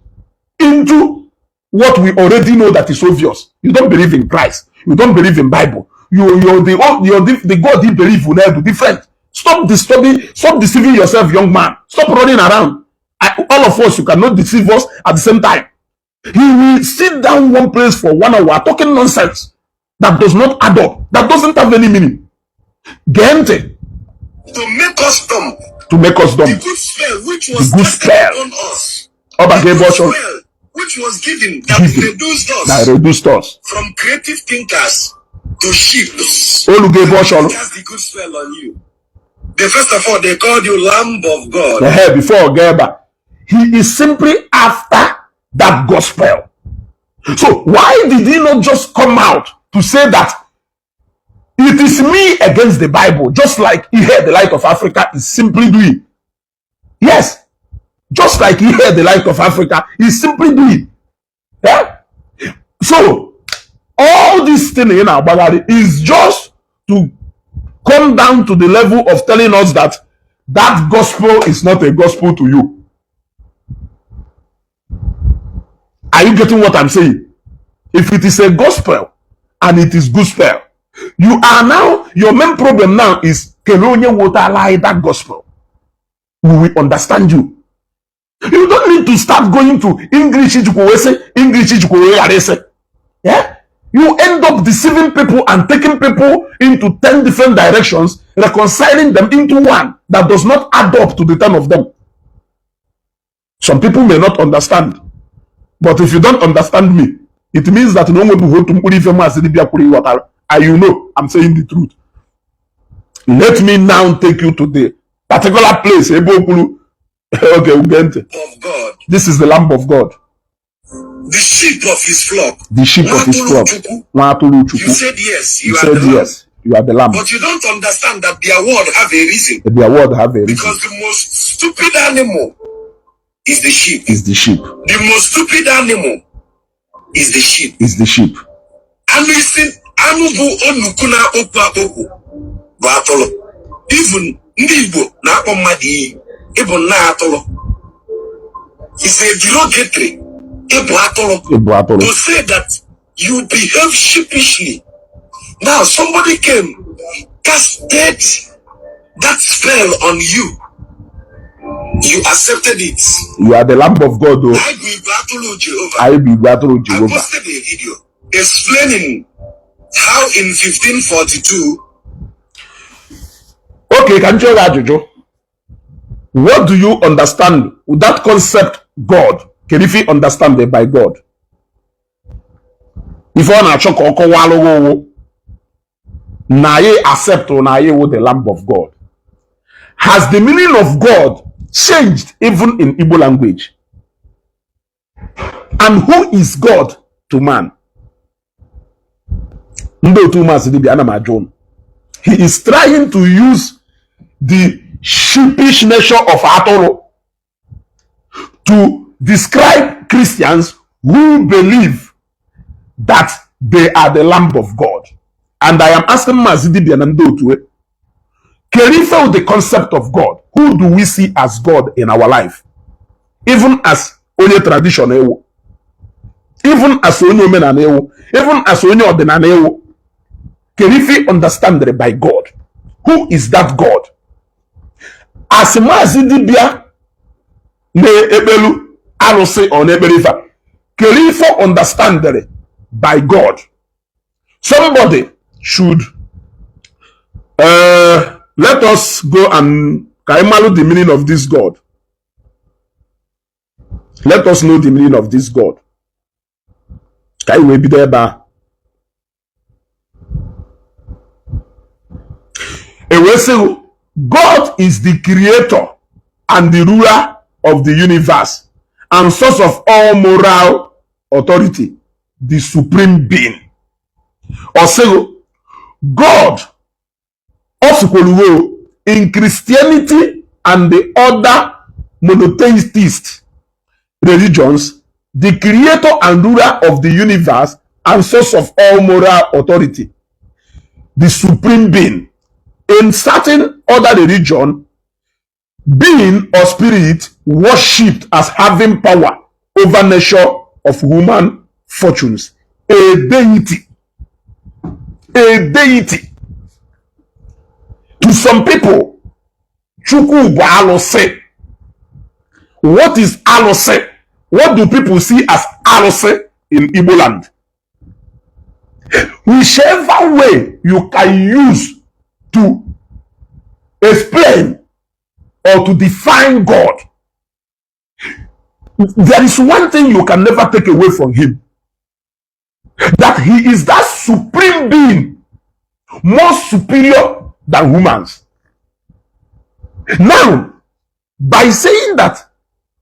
into what we already know that is obvious? You don't believe in Christ. You don't believe in Bible. You're the God you believe will do different. Stop disturbing, stop deceiving yourself, young man. Stop running around. All of us, you cannot deceive us at the same time. He will sit down one place for one hour talking nonsense that does not add up, that doesn't have any meaning. Gee ntị. To make us dumb. To make us The dumb. good spell which was The good casted spell. upon us. Ọba The ga ebe good ọ chọrọ spell which was given that Given. reduced us That reduced us. From creative thinkers to sheep. Olugo ebe ọ chọrọ. Cast the good spell on you. They first of all, they called you Lamb of God. Ehe, before ọ gaa ebe a, he is simply after that gospel. So why did he not just come out to say that it is me against the Bible, just like Ihe, the Light of Africa, is simply doing? Yes, just like Ihe, the Light of Africa, is simply doing. Yeah? So all this thing in Agbagari is just to come down to the level of telling us that that gospel is not a gospel to you. Are you getting what I'm saying? If it is a gospel and it is gospel, you are now, your main problem now is kele onye wetara that gospel. We will understand you. You don't need to start going to English ijikwa wee sị, English ijikwa wee ghara ịsị. Yeah? You end up deceiving people and taking people into 10 different directions, reconciling them into one that does not add up to the 10 of them. Some people may not understand. But if you don't understand me, it means that no one will otu mkpụrụ ife maazị dibịa kwuru ịghọtara. And you know I'm saying the truth. Let me now take you to the particular place ebe o kwuru. Okay, gee ntị. Of God. This is the Lamb of God, The sheep of his flock. The sheep of his Nwa flock. atụrụ Chukwu. Nwa atụrụ You Chukwu. said yes, you You are said the lamb. yes, you are the lamb. But you don't understand that their word have a reason. Their word have a reason. Because the most stupid animal is the sheep. Is the sheep. The most stupid animal is the sheep. Is the sheep. Anụ isi anụ bụ onukwu na-akpọkwu akpọkwu bụ atụrụ. Even ndị Igbo na-akpọ mmadụ iyi ịbụ nna atụrụ. It's a derogatory, ịbụ atụrụ. Ịbụ atụrụ. To say that you behave sheepishly. Now somebody came, casted that spell on you. You accepted it. You are the Lamb of God o. Anyị bụ igwe atụrụ Jehovah. Anyị bụ igwe atụrụ I Jehova. Posted a video explaining how in 1542 Okay, ka m jụọ gị ajụjụ. What do you understand with that concept, God? Kedu ife you understand it by God? Ife ọ na-achọ ka ọ kọwalụ gị ụwụ na anyị accept na anyị wụ the Lamb of God. Has the meaning of God changed even in Igbo language? And who is God to man? Ndị otu Maazị Dibia, ana m ajụ unu. He is trying to use the sheepish nature of atụrụ to describe Christians who believe that they are the lamb of God. And I am asking Maazị Dibia na ndị otu, kedu ife the concept of God? Who do we see as God in our life? Even as onye tradition ewu, even as onye omenala ewu, even as onye ọdịnala ewu, kedu ife understand by God? Who is that God? As Maazị Dibia na-ekpelu arụsị, ọ na-ekpere ife a, kedu ife understand by God? Somebody should let us go and ka anyị malụ the meaning of this God. Let us know the meaning of this God, ka anyị wee bido ebe a. E wee sị, God is the creator and the ruler of the universe and source of all moral authority, the supreme being. Ọ sịghị God, ọ sịkwara in Christianity and the other monotheist religions, the creator and ruler of the universe and source of all moral authority, the supreme being. In certain other religion, being or spirit worshipped as having power over nature of human fortunes, a deity. A deity. To some people, Chukwu bụ alụsị. What is alụsị? What do people see as alụsị in Igbo land? Whichever way you can use to explain or to define God, there is one thing you can never take away from him: that he is that supreme being, more superior than humans. Now, by saying that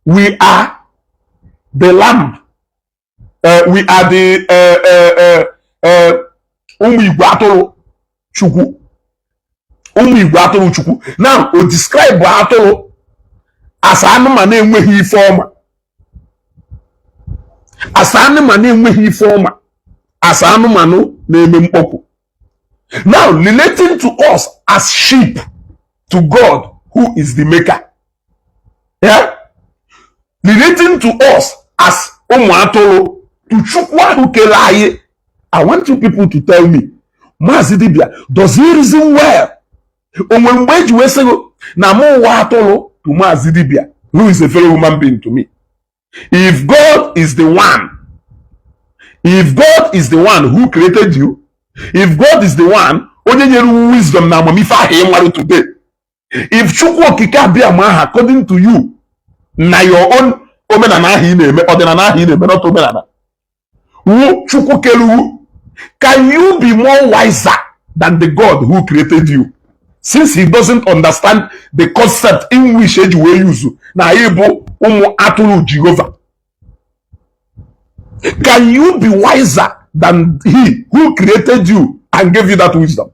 we are the lamb, we are the ụmụ igwe atụrụ Chukwu, ụmụ igwe atụrụ Chukwu. Now, o describe atụrụ as anụmanụ enweghị ife ọma, as anụmanụ enweghị ife ọma, as anụmanụ na-eme mkpọpụ. Now, relating to us as sheep to God who is the maker, yeah? Relating to us as ụmụ atụrụ to Chukwu ahụ kere anyị, I want you people to tell me, Maazị Dibia, does he reason well? O nwere mgbe eji wee sị na mụ ụwa atụrụ to Maazị Dibia, who is a fellow human being to me? If God is the one, if God is the one who created you, if God is the one onye nyere wisdom na amamife ahụ ị nwere today, if Chukwu Okike abịa ma aha according to you na your own omenala ahụ ị na-eme, ọdịnala ahụ ị na-eme, not omenala wu Chukwu keluwu, can you be more wiser than the God who created you, since he doesn't understand the concept in which eji wee use na anyị bụ ụmụ atụrụ Jehova? Can you be wiser than he who created you and gave you that wisdom?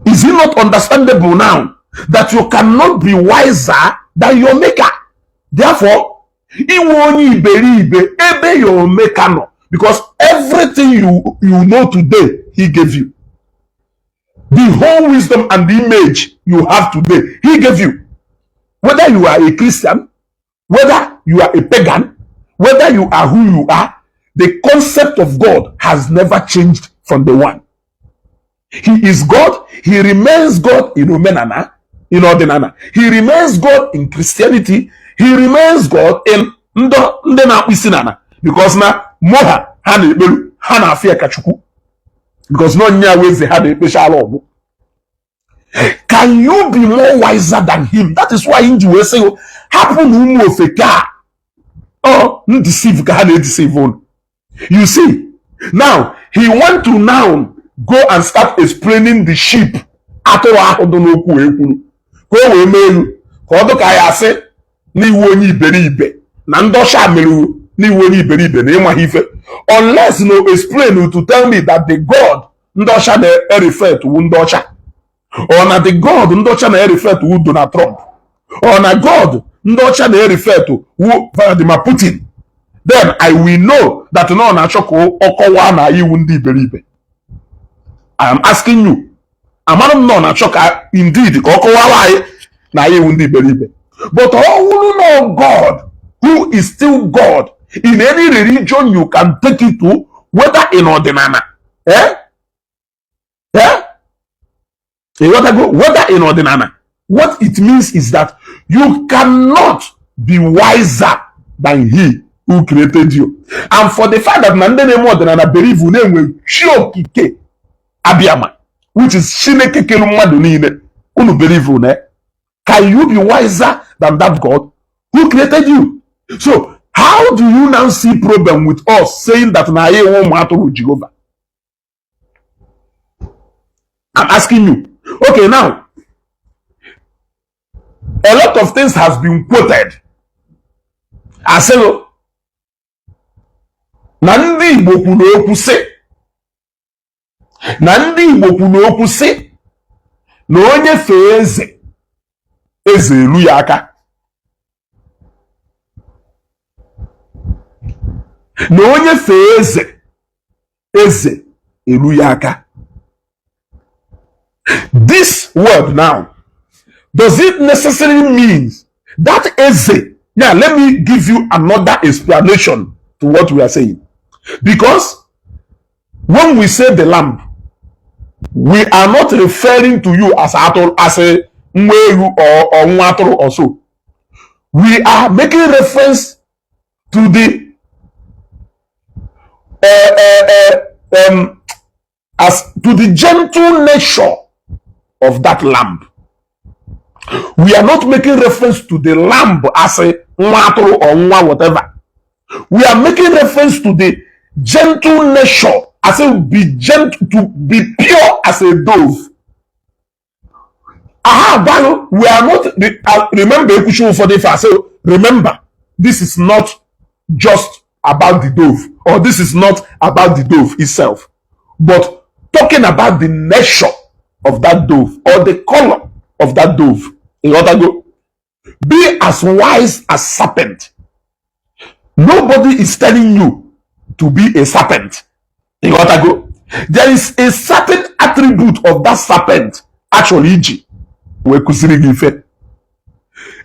Is it not understandable now that you cannot be wiser than your maker? Therefore, inwe onye iberibe ebe your maker nọ, because everything you know today, he gave you. The whole wisdom and the image you have today, he gave you. Whether you are a Christian, whether you are a pagan, whether you are who you are, the concept of God has never changed from the one. He is God. He remains God in omenana, in ọdịnala. He remains God in Christianity. He remains God in ndị na-akpụ isi n'ala, because na moha ha na-ekperu, ha na-afịa ka Chukwu, because na onye eze ha na-ekpechala ọgbụ. Can you be more wiser than him? That is why nji wee sị, hapụ na ụmụ ofeke a, ọ ndeceive ka ha na-edeceive unu. You see, now he want to now go and start explaining the sheep, atụrụ ahụ dị n'okwu ekwuru, ka o wee mee elu ka ọ dị ka ya asị n'iwu onye iberibe. Na ndị ọcha mere n'iwu onye iberibe na ịmaghị ife, unless no explain to tell me that the God ndị ọcha na-erefer to ndị ọcha, or na the God ndị ọcha na-erefer to Donald Trump, or na God ndị ọcha na-erefer to wu Vladimir Putin, then I will know that na ọ na-achọ ka ọ kọwaa na iwu ndị iberibe. I am asking you, amara m na ọ na-achọ ka indeed ka ọ kọwara anyị na iwu ndị iberibe. But ọ wụrụ na God who is still God in any religion you can take it to, whether in ọdịnala, eh? Eh? Ịghọtago? Whether in ọdịnala, what it means is that you cannot be wiser than he who created you. And for the fact that na ndị na-eme ọdịnala believe na-enwe chi okike abịama, which is Chineke kelu mmadụ niile, unu believe na, can you be wiser than that God who created you? So how do you now see problem with us saying that na anyị enwe ụmụ atụrụ Jehova? I'm asking you. Okay, now a lot of things has been quoted, asịghị na ndị Igbo kwuru okwu sị na ndị Igbo kwuru okwu sị na onye fee eze, eze elu ya aka, na onye fee eze, eze elu ya aka. This word now, does it necessarily mean that eze? Now let me give you another explanation to what we are saying, because when we say the lamb, we are not referring to you as atụrụ, as a nwa ewu or nwa atụrụ or so. We are making reference to the as to the gentle nature of that lamb. We are not making reference to the lamb as a nwa atụrụ or nwa whatever. We are making reference to the gentle nature, as a be gentle, to be pure as a dove. Aha gbalụ, we are not remember, ekwuchi ụfọdụ ife asị, remember, this is not just about the dove, or this is not about the dove itself, but talking about the nature of that dove or the color of that dove. Ịghọtago? Be as wise as serpent. Nobody is telling you to be a serpent. Ịghọtago? There is a certain attribute of that serpent actually iji wee kụziri gị ife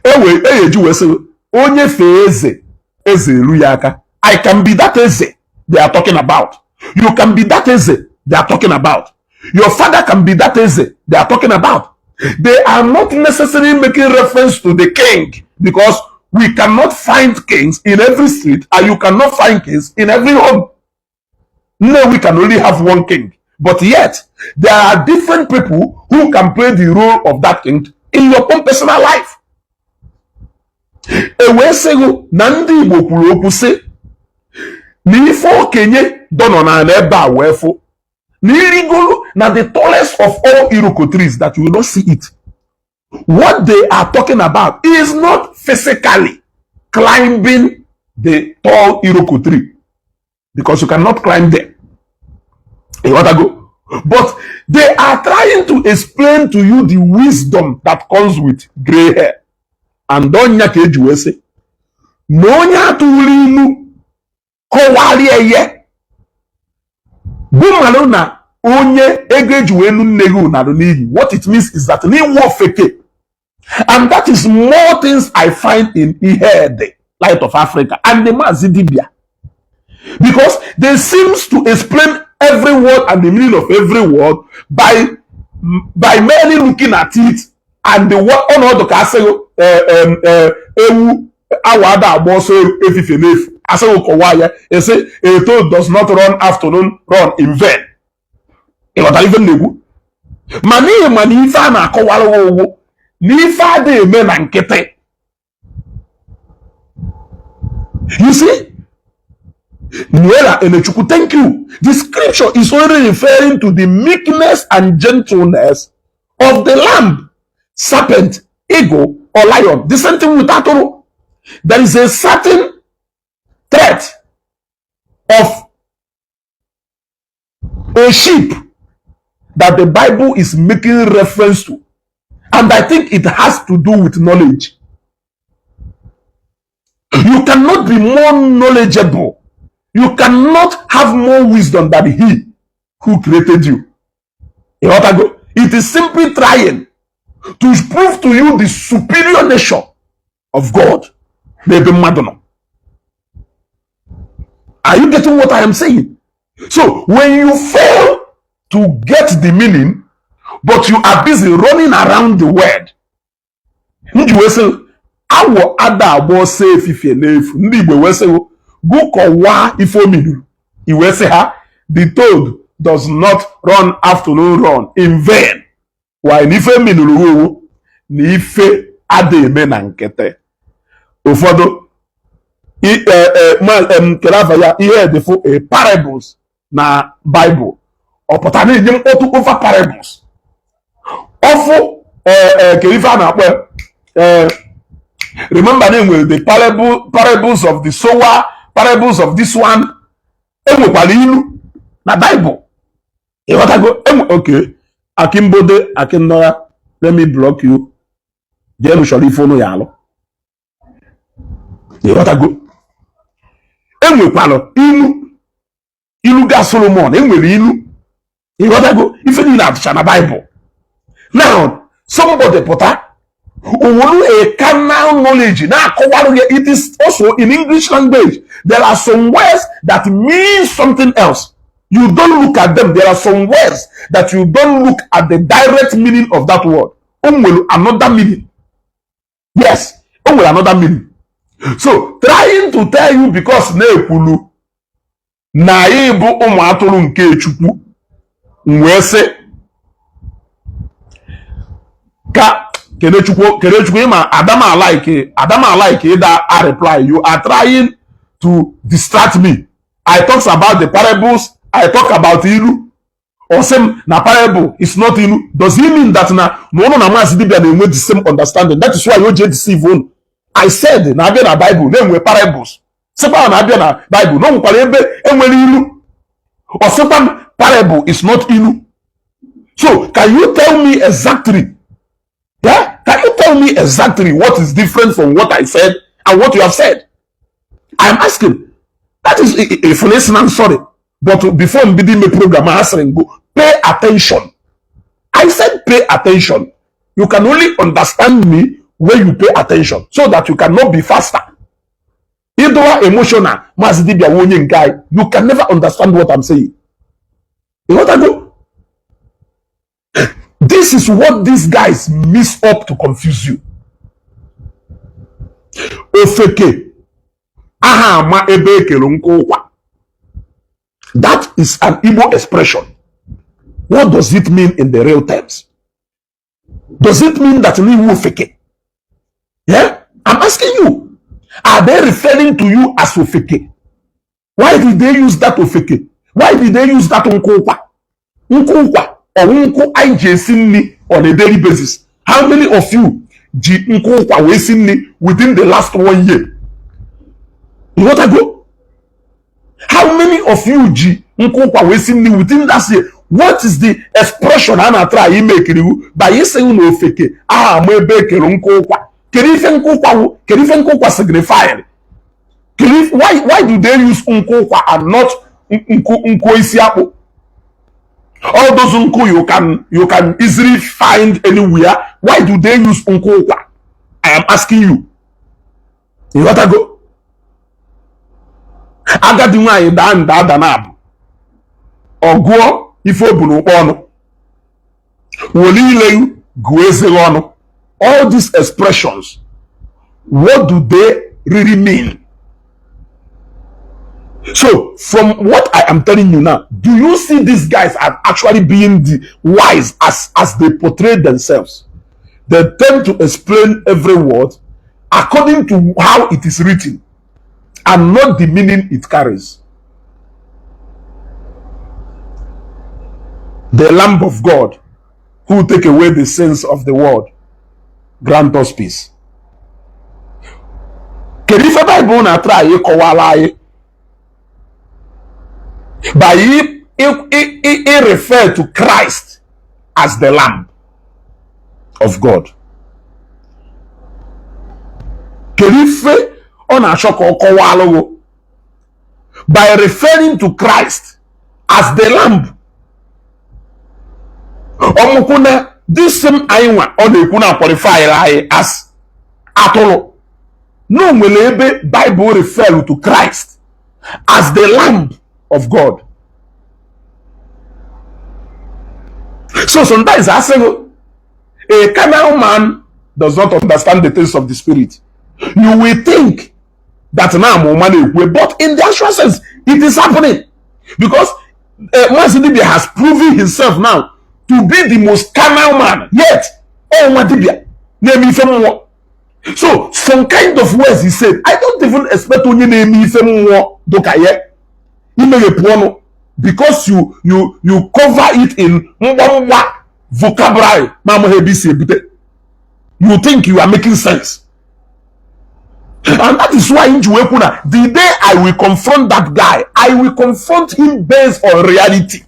ewe eji wee sị onye fee eze, eze eru ya aka. I can be that eze they are talking about. You can be that eze they are talking about. Your father can be that eze they are talking about. They are not necessarily making reference to the king, because we cannot find kings in every street and you cannot find kings in every home. No, we can only have one king, but yet there are different people who can play the role of that king in your own personal life. E wee sịghị na ndị Igbo kwuru okwu sị na ife okenye dọnọ n'ala ebe a wee fụ na irigolu na the tallest of all iroko trees, that you will not see it. What they are talking about is not physically climbing the tall iroko tree, because you cannot climb there. Ịghọtago? But they are trying to explain to you the wisdom that comes with gray hair. And ọnya ka eji wee sị na onye atụrụ ilu kọwarịa ihe bụ mmalụ na onye ego eji wee nu nne gị ụnarụ n'iyi. What it means is that n'inwe ofeke. And that is more things I find in Ihede Light of Africa and the Mazi Dibia, because they seems to explain every word and the meaning of every word by merely looking at it and the word. Ọnọdụ ka asịghị ewu awa ada agba ọsọ efife n'efu, asịghị kọwaa ya, esi a toad does not run afternoon run in vain. Ịghọtara ife m na-ekwu? Ma n'ihi ma na ife a na-akọwara gị ụgwụ na ife adịghị eme na nkịtị. You see, Nuera Enechukwu, thank you. The scripture is only referring to the meekness and gentleness of the lamb, serpent, eagle, or lion. The same thing with atụrụ. There is a certain Threat of a sheep that the Bible is making reference to. And I think it has to do with knowledge. You cannot be more knowledgeable. You cannot have more wisdom than he who created you. Ịghọtago? It is simply trying to prove to you the superior nature of God n'ebe mmadụ nọ. Are you getting what I am saying? So when you fail to get the meaning, but you are busy running around the word, m ji wee sị awọ ada agba ọsọ efifie n'efu. Ndị Igbo wee sị gụ kọwaa ife o minuru, i wee sị ha, "The toad does not run afternoon run in vain." Why na ife minuru owo na ife ada eme na nkịtị. Ụfọdụ kere afa ya ihe edefo a parables na Bible, ọ pụtara na-enye mkpọtụ over parables. Ọfụ kere ife a na-akpọ remember na enwere the parables of the sower, parables of this one. Enwekwara ilu na Bible, ịghọtago? Enwe okay. Akimbode Akinnola, let me block you. Jeenu chọrọ ife ụnụ ya alụ, ịghọtago? Enwekwara ilu, ilu ga Solomon, enwere ilu, ịghọtago? Ife niile atụcha na Bible. Now somebody pụta owolu a carnal knowledge na-akọwarụ ya. It is also in English language. There are some words that mean something else. You don't look at them. There are some words that you don't look at the direct meaning of that word. O nwere another meaning. Yes, o nwere another meaning. So trying to tell you, because na-ekwulu na anyị bụ ụmụ atụrụ nke Chukwu, m wee sị ka Kenechukwu, Kenechukwu, ịma Adama like Adama like ịda a reply. You are trying to distract me. I talks about the parables, I talk about ilu. Ọ sị m na parable is not ilu. Does it mean that na ụnụ na Maazị Dibia na-enwe the same understanding? That is why o ji deceive unu. I said na abịa na Bible na-enwe parables, sịkwa na abịa na Bible na o nwekwara ebe enwere ilu. Ọ sịkwa m parable is not ilu. So can you tell me exactly, yeah, can you tell me exactly what is different from what I said and what you have said? I'm asking. That is if listen, I'm sorry, but before mbido ime program, a sịrị m go pay attention. I said pay attention. You can only understand me when you pay attention, so that you cannot be faster. Ịdọwa emotional, Maazị Dibia nwe onye nke anyị, you can never understand what I'm saying. Ịghọtago? This is what these guys mix up to confuse you. Ofeke aha ama ebe ekere nkụ ụkwa. That is an Igbo expression. What does it mean in the real terms? Does it mean that n'iwu ofeke? Yeah, I'm asking you, are they referring to you as ofeke? Why did they use that ofeke? Why did they use that nkụ ụkwa? Nkụ ụkwa ọwụ nkụ anyị ji esi nri on a daily basis. How many of you ji nkụ ụkwa wee si nri within the last one year? Ịghọtago? How many of you ji nkụ ụkwa wee si nri within that year? What is the expression a na-atara anyị ime ekiriwu by ịsị na ofeke aha ama ebe ekere nkụ ụkwa? Kedu ife nkụ ụkwa wụ? Kedu ife nkụ ụkwa signify? Kedu why do they use nkụ ụkwa and not nkụ isi akpụ? All those nkụ you can easily find anywhere. Why do they use nkụ ụkwa? I am asking you. Ịghọtago? Agadi nwaanyị daa nda ada na abụ ọ gụọ ife o bu n'ụkpọ ọnụ were ile gụọ ezighi ọnụ. All these expressions, what do they really mean? So from what I am telling you now, do you see these guys are actually being the wise as they portray themselves? They tend to explain every word according to how it is written and not the meaning it carries. The Lamb of God who take away the sins of the world, grant us peace. Kedu ife Baịbụl na-atara anyị kọwara anyị? By he refer to Christ as the Lamb of God. Kedu ife ọ na-achọ ka ọ kọwalụghụ by referring to Christ as the Lamb? Ọmụkwụ na this same anyị nwa ọ na-ekwu na qualify anyị as atụrụ na o nwere ebe Bible refer to Christ as the Lamb of God. So sometimes I say a carnal man does not understand the things of the spirit. You will think that now I'm na-ekwu, but in the actual sense it is happening, because Mazi Dibia has proven himself now to be the most carnal man yet. Oh, nwa dibia na-eme ife mmụọ. So some kind of words he said, I don't even expect onye na-eme ife mmụọ dụka ya imeghepụ ọnụ, because you cover it in mgbamgba vocabulary ma amaghị ebe isi ebute. You think you are making sense, and that is why nji wee kwu na the day I will confront that guy, I will confront him based on reality.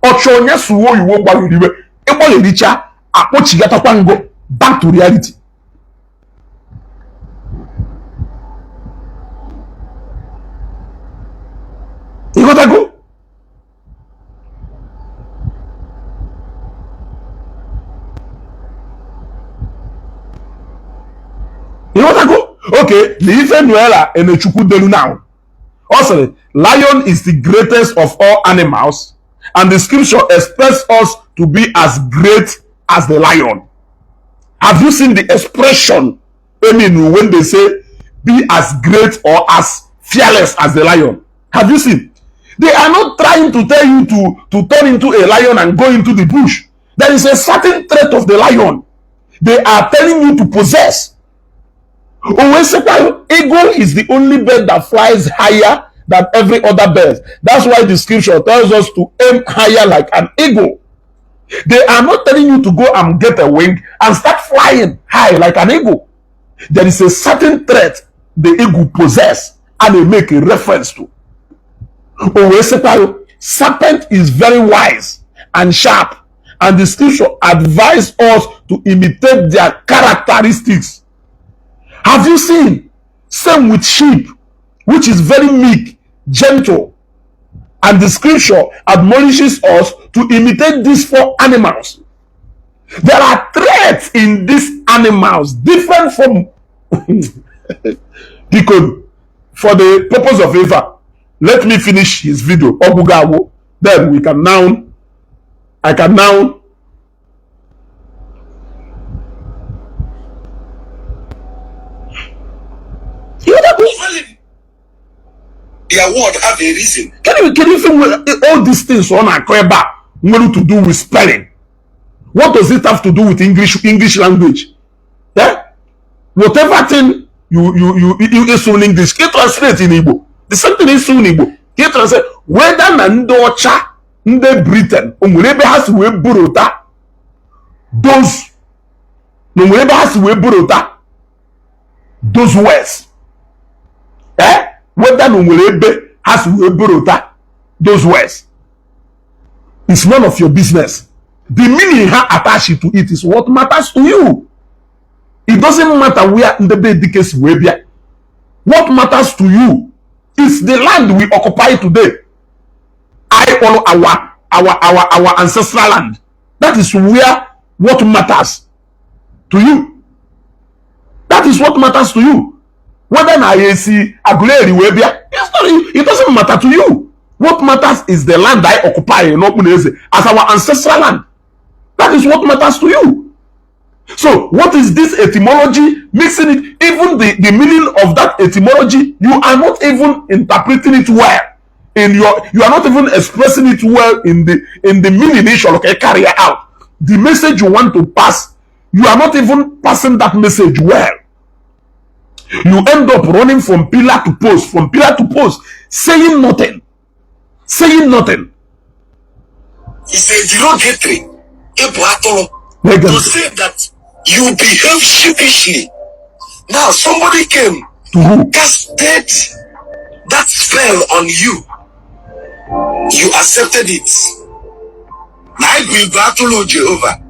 Ọchọ onye suwo oyiwo gbagheriwe ịgbaghericha akpọchigatakwa ngo back to reality. Ịghọtago? Ịghọtago? Okay, na ife Nuela Enechukwu delu now, ọ sịrị lion is the greatest of all animals and the scripture expects us to be as great as the lion. Have you seen the expression, I mean, when they say be as great or as fearless as the lion? Have you seen? They are not trying to tell you to turn into a lion and go into the bush. There is a certain trait of the lion they are telling you to possess. O wee sịkwa eagle is the only bird that flies higher than every other bird. That's why the scripture tells us to aim higher like an eagle. They are not telling you to go and get a wing and start flying high like an eagle. There is a certain trait the eagle possess and they make a reference to. O wee sịkwa serpent is very wise and sharp, and the scripture advise us to imitate their characteristics. Have you seen? Same with sheep, which is very meek, gentle, and the scripture admonishes us to imitate these four animals. There are traits in these animals different from Biko, for the purpose of Eva, let me finish his video. Ogugawo. Then we can now, I can now Their word have a reason. Can you think all these things on akọ ebe a nwere to do with spelling? What does it have to do with English language? Yeah? Whatever thing you ịsụ in English, ka translate in Igbo. The same thing ịsụ in Igbo, ka translate. Whether na ndị ọcha, ndị Britain, o nwere ebe ha si wee borota those, na o nwere ebe ha si wee borota those words. Eh? Whether na o nwere ebe ha si wee borota those words, it's none of your business. The meaning ha attached to it is what matters to you. It doesn't matter where ndị be dike si wee bịa. What matters to you is the land we occupy today. I follow our ancestral land. That is where what matters to you. That is what matters to you. Whether na esi Aguleri wee bịa, it's not, it doesn't matter to you. What matters is the land I occupy in Okpuneze as our ancestral land. That is what matters to you. So what is this etymology? Mixing it, even the meaning of that etymology, you are not even interpreting it well. You are not even expressing it well in the meaning it shall carry out. The message you want to pass, you are not even passing that message well. You end up running from pillar to post, from pillar to post, saying nothing. Saying nothing. It's a derogatory. Ịbụ atụrụ. To say that you behave sheepishly. Now somebody came, To who? Casted that spell on you. You accepted it. Na anyị bụ igwe atụrụ Jehovah.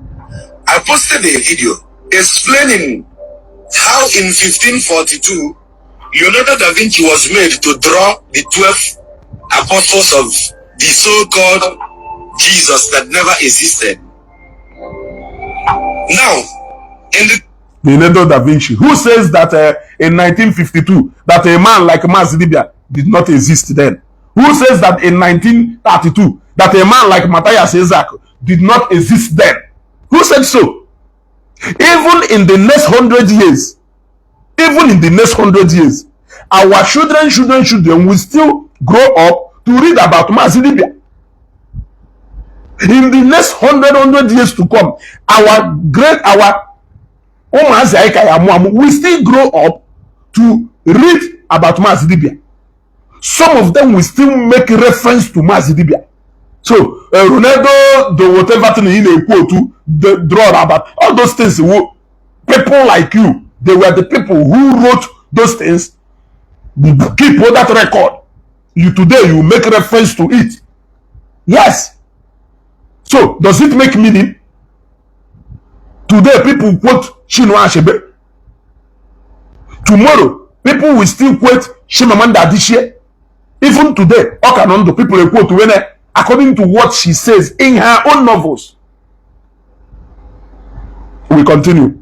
I posted a video explaining how in 1542 Leonardo da Vinci was made to draw the 12 apostles of the so-called Jesus that never existed. Now, in the Leonardo da Vinci, who says that in 1952 that a man like Mazi Dibia did not exist then? Who says that in 1932 that a man like Matthias Isaac did not exist then? Who said so? Even in the next 100 years, even in the next 100 years, our children, children, children will still grow up to read about Mazi Dibia. In the next hundred years to come, our great, our ụmụazị anyị ka ya amụ amụ will still grow up to read about Mazi Dibia. Some of them will still make reference to Mazi Dibia. So Ronaldo, the whatever thing he na-ekwu otu the draw about all those things, who people like you, they were the people who wrote those things, keep all that record. You today, you make reference to it. Yes. So does it make meaning? Today people quote Chinua Achebe. Tomorrow people will still quote Chimamanda Adichie. Even today, ọ ka nọ ndụ, people quote when, according to what she says in her own novels. We continue.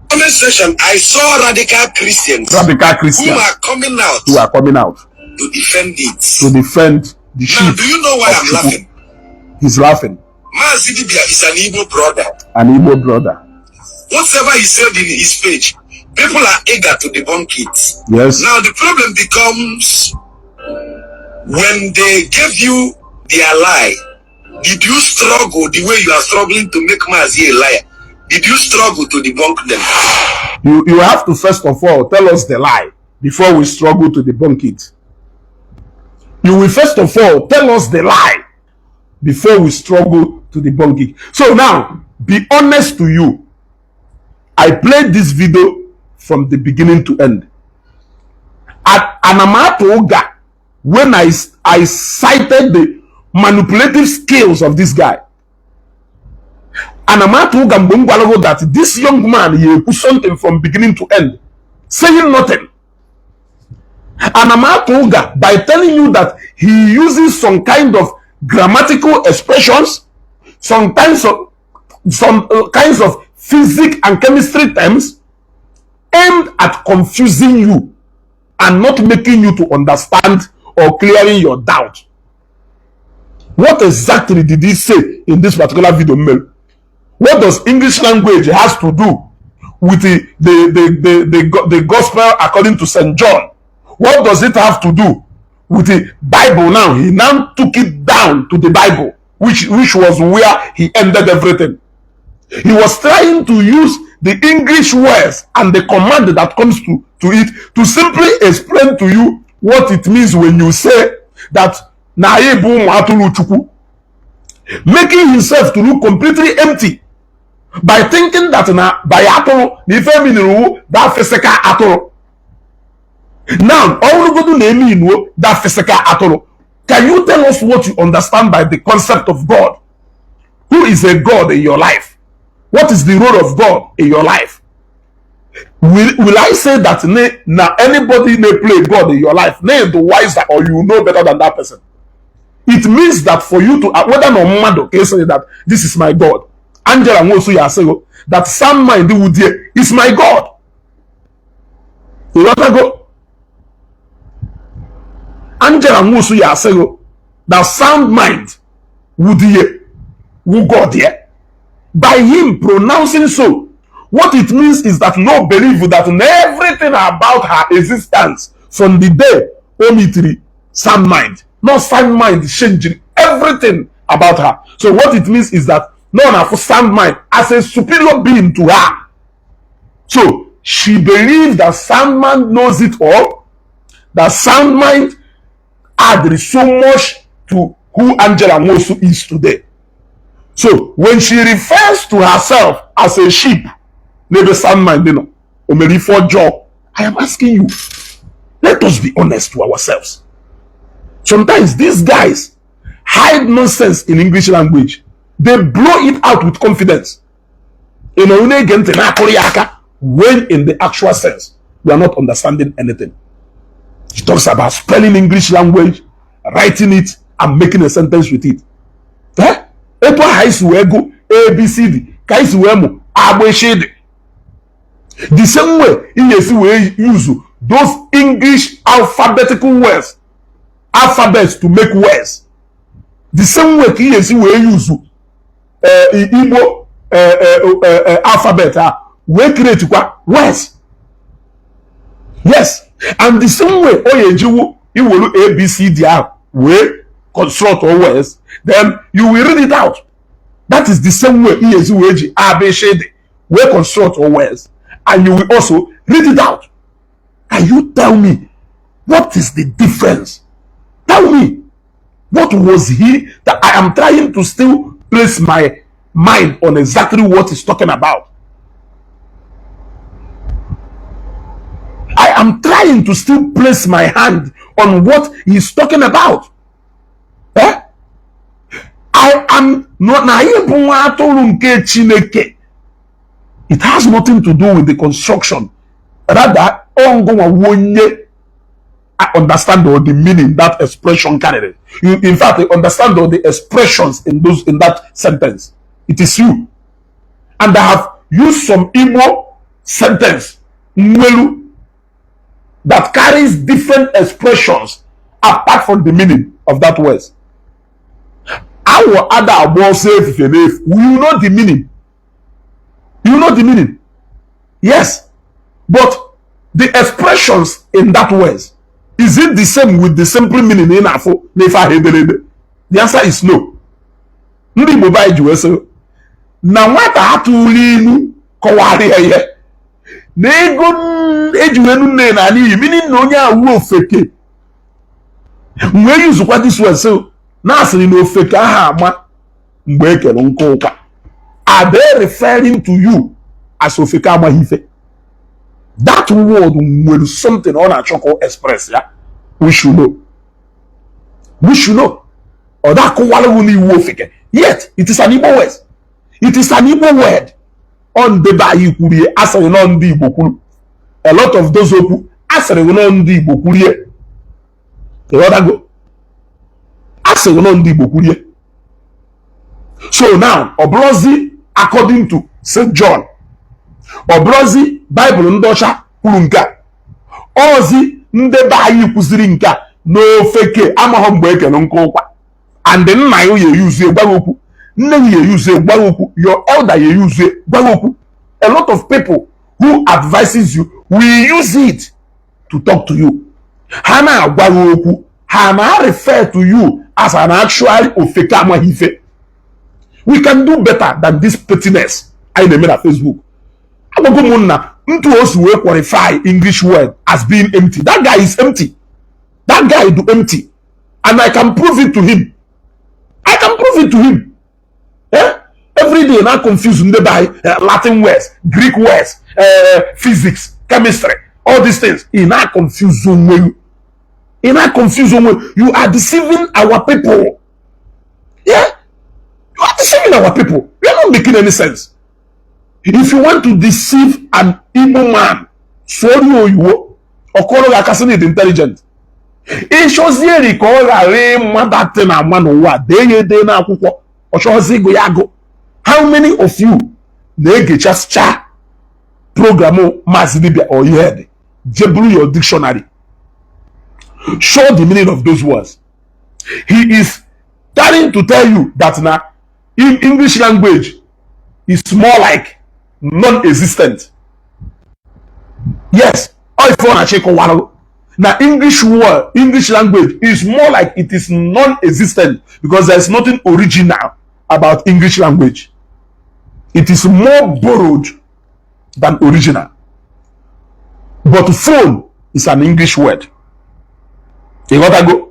Comment section, I saw radical Christians Radical who Christians are coming out who are coming out to defend it. To defend the Now, sheep do you know why of I'm Chukwu. Laughing? He's laughing. Mazi Dibia is an Igbo brother. An Igbo brother. Whatever he said in his page, people are eager to debunk it. Now, the problem becomes, when they gave you their lie, did you struggle the way you are struggling to make Mazi a liar? Did you struggle to debunk them? You have to first of all tell us the lie before we struggle to debunk it. You will first of all tell us the lie before we struggle to debunk it. So now, be honest to you. I played this video from the beginning to end. At Anamato Oga, when I cited the manipulative skills of this guy, Anamato Oga mgbe m gwara gị that this young man, he ekwu something from beginning to end, saying nothing. Anamato Oga by telling you that he uses some kind of grammatical expressions, some kinds of physics and chemistry terms aimed at confusing you and not making you to understand or clearing your doubt. What exactly did he say in this particular video, Mel? What does English language has to do with the gospel according to St. John? What does it have to do with the Bible now? He now took it down to the Bible, which was where he ended everything. He was trying to use the English words and the command that comes to it to simply explain to you what it means when you say that na anyị bụ ụmụ atụrụ Chukwu, making himself to look completely empty by thinking that na by atụrụ na ife miniri that physical atụrụ. Now, ọ bụrụgodu na eme inuo that physical atụrụ, can you tell us what you understand by the concept of God? Who is a God in your life? What is the role of God in your life? Will I say that na anybody may play God in your life, na the wiser or you know better than that person? It means that for you to, whether no mmadụ ka say that this is my God, Angela Nwosu ya asị that sound mind wudie is my God. Ịghọtago? Angela Nwosu ya asị that sound mind wudie wu God here. By him pronouncing so, what it means is that no believe that in everything about her existence from the day o mitiri sound mind, not sound mind changing everything about her. So what it means is that no na for sound mind as a superior being to her. So she believes that sound mind knows it all, that sound mind added so much to who Angela Nwosu is today. So when she refers to herself as a sheep, n'ebe sound mind nọ, o mere ife ọjọọ? I am asking you. Let us be honest to ourselves. Sometimes these guys hide nonsense in English language. They blow it out with confidence. You know, na-ege ntị, na-akụrụ ya aka, when in the actual sense we are not understanding anything. He talks about spelling English language, writing it and making a sentence with it. Eh? Etu aha anyị si wee gụ ABCD ka anyị si wee mụ agbịshị the same way ị ga-esi wee use those English alphabetical words, alphabets to make words, the same way ka ị ga-esi wee use Igbo alphabet a wee create kwa words. Yes, and the same way ọ ga-ejiwu iwelu ABCD ahụ wee construct all words, then you will read it out. That is the same way ị ga-esi wee ji ABCD wee construct all words and you will also read it out. Can you tell me what is the difference? Tell me, what was he that I am trying to still place my mind on exactly what he's talking about. I am trying to still place my hand on what he's talking about. Eh? I am not na anyị bụ nwa atụrụ nke Chineke. It has nothing to do with the construction. Rather, ongonwa wonye I understand all the meaning that expression carried. You, in fact, I understand all the expressions in that sentence. It is you. And I have used some Igbo sentence, nwelu, that carries different expressions apart from the meaning of that words. Awọ ada agba ọsọ efife n'efu. You know the meaning. You know the meaning. Yes. But the expressions in that words, is it the same with the simple meaning ị na-afụ n'ife ahụ ederede? The answer is no. Ndị Igbo be anyị ji wee sị na nwata atụrụ ilu kọwara ya ihe na ego eji wee nu nne na n'iyi, meaning na onye awụ ofeke wee yuzukwa this word, so na asịrị na ofeke aha ama mgbe e kere nkụ ụkwa. Are they referring to you as ofeke amaghị ife? That word nwere something ọ na-achọ ka ọ express ya. We should know, we should know. Ọ da akụwara gị n'iwu ofeke, yet it is an Igbo word. It is an Igbo word. Ọ ndebe anyị kwurie, asịrị nọ ndị Igbo kwuru a lot of those okwu, asịrị nọ ndị Igbo kwurie. Ịghọtago? Asịrị nọ ndị Igbo kwurie. So now, ọ bụrụzi according to St. John, ọ bụrụzi Baịbụl ndị ọcha kwuru nke a, ọzi ndị be anyị kwụziri nke a n'ofeke amaghọ mgbe ekere nkụ ụkwa. And nna ya ya eyuzie gwa gị okwu, nne gị ya eyuzie gwa gị okwu, your elder ya eyuzie gwa gị okwu. A lot of people who advises you will use it to talk to you. Ha na-agwa gị okwu, ha na-refer to you as an actual ofeke amaghị ife. We can do better than this pettiness anyị na-eme na Facebook. Agwago m nna ntu o si wee qualify English word as being empty. That guy is empty. That guy do empty, and I can prove it to him. I can prove it to him. Eh? Every day na confuse ndị be anyị, Latin words, Greek words, physics, chemistry, all these things. Ị na confuse onwe you. Ị na confuse onwe you. Are deceiving our people. Yeah, you are deceiving our people. You are not making any sense. If you want to deceive an Igbo man, sụọrọ ya oyibo, ọkọrọ gị akasị na intelligent. Ịchọzieri ka ọ ghara ịma datin ama n'ụwa, dee ya ede n'akwụkwọ, ọ chọghịzị ịgụ ya agụ. How many of you na-egechasịcha program Maazị Dibia or ihe dị jeburu your dictionary, show the meaning of those words? He is trying to tell you that na in English language is more like non-existent. Yes, ọ ife ọ na-achọ ịkọwara na English word, English language is more like it is non-existent because there is nothing original about English language. It is more borrowed than original. But phone is an English word. You got to go.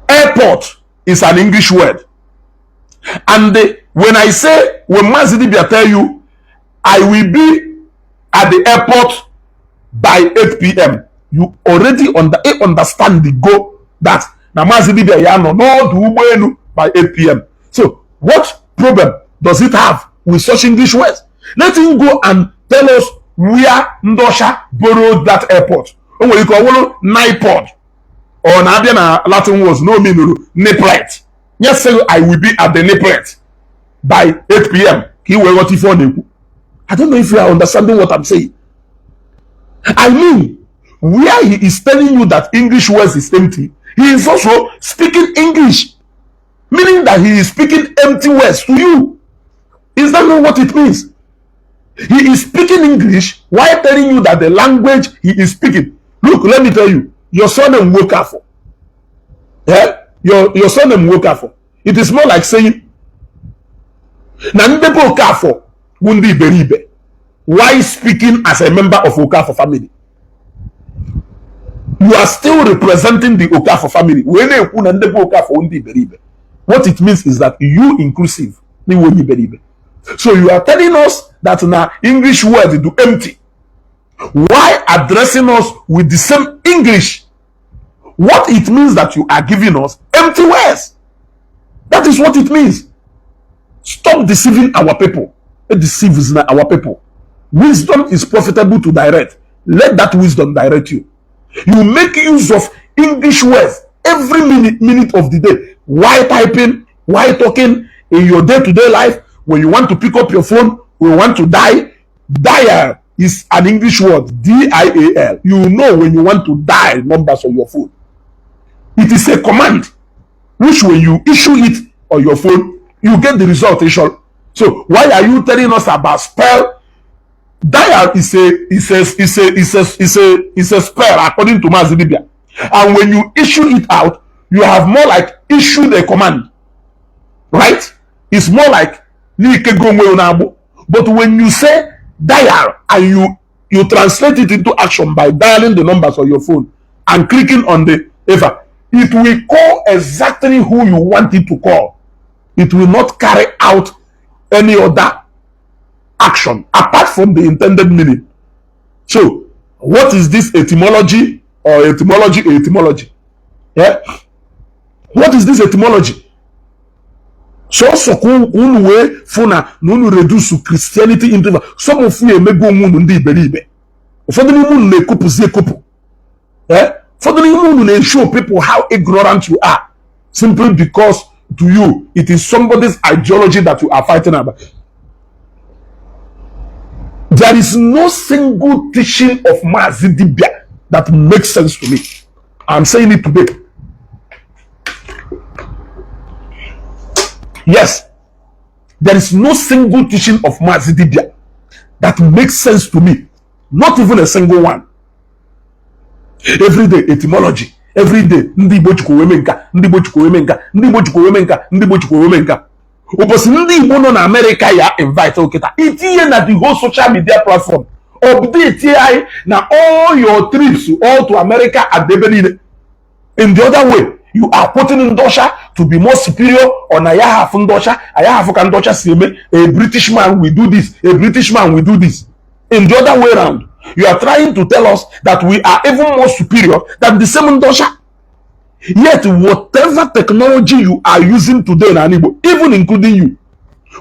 Airport is an English word. And when I say, when Mazi Dibia tell you, "I will be at the airport by 8 p.m.," you already understand the go. That na Maazị Dibia ya nọ n'ọdụ ụgbọelu by 8 p.m. So what problem does it have with such English words? Let him go and tell us where ndị ọcha borrowed that airport. O nwere ike ọ bụrụ nipod ọ na-abịa na Latin words no mean niplet. Yes, say I will be at the niplet by 8 p.m. Ka ị wee ghọta ife ọ na-ekwu. I don't know if you are understanding what I'm saying. I mean, where he is telling you that English words is empty, he is also speaking English, meaning that he is speaking empty words to you. Is that not what it means? He is speaking English while telling you that the language he is speaking. Look, let me tell you, your surname Wokafo. Yeah? Your surname Wokafo. It is more like saying, na ndị be Okafọ bụ ndị iberibe. Why speaking as a member of Okafọ family? You are still representing the Okafọ family. Wee na-ekwu na ndị be Okafọ bụ ndị iberibe. What it means is that you inclusive n'iwu onye iberibe. So you are telling us that na English word do empty. Why addressing us with the same English? What it means that you are giving us empty words. That is what it means. Stop deceiving our people. It deceives our people. Wisdom is profitable to direct. Let that wisdom direct you. You make use of English words every minute of the day. While typing, while talking in your day-to-day life, when you want to pick up your phone, when you want to die, dial is an English word, D-I-A-L. You know when you want to dial numbers on your phone. It is a command which when you issue it on your phone, you get the result. So why are you telling us about spell? Dial is a spell according to Mazi Dibia. And when you issue it out, you have more like issued a command. Right? It's more like but when you say dial and you translate it into action by dialing the numbers on your phone and clicking on the ever, it will call exactly who you want it to call. It will not carry out any other action apart from the intended meaning. So, what is this etymology or etymology? Yeah? What is this etymology? Sọsọ ka unu wee fụ na na unu reduce Christianity into some of you emego onwe unu ndị iberibe. Ụfọdụ n'ime unu na-ekopụzi ekopụ. Eh? Ụfọdụ n'ime unu na-show people how ignorant you are simply because to you it is somebody's ideology that you are fighting about. There is no single teaching of Mazi Dibia that makes sense to me. I'm saying it today. Yes, there is no single teaching of Mazi Dibia that makes sense to me. Not even a single one. Every day, etymology. Every day, ndị Igbo chukwu weme nka, ndị Igbo chukwu weme nka, ndị Igbo chukwu weme nka, ndị Igbo chukwu weme nka. Ụbọchị ndị Igbo nọ na Amerịka ya invite okịta itinye na the whole social media platform, update anyị na all your trips all to America and ebe niile. In the other way, you are putting ndị ọcha to be more superior or na ya hafụ ndị ọcha, aya hafụ ka ndị ọcha si eme. A British man will do this, a British man will do this. In the other way round, you are trying to tell us that we are even more superior than the same ndị ọcha. Yet whatever technology you are using today in Igbo, even including you,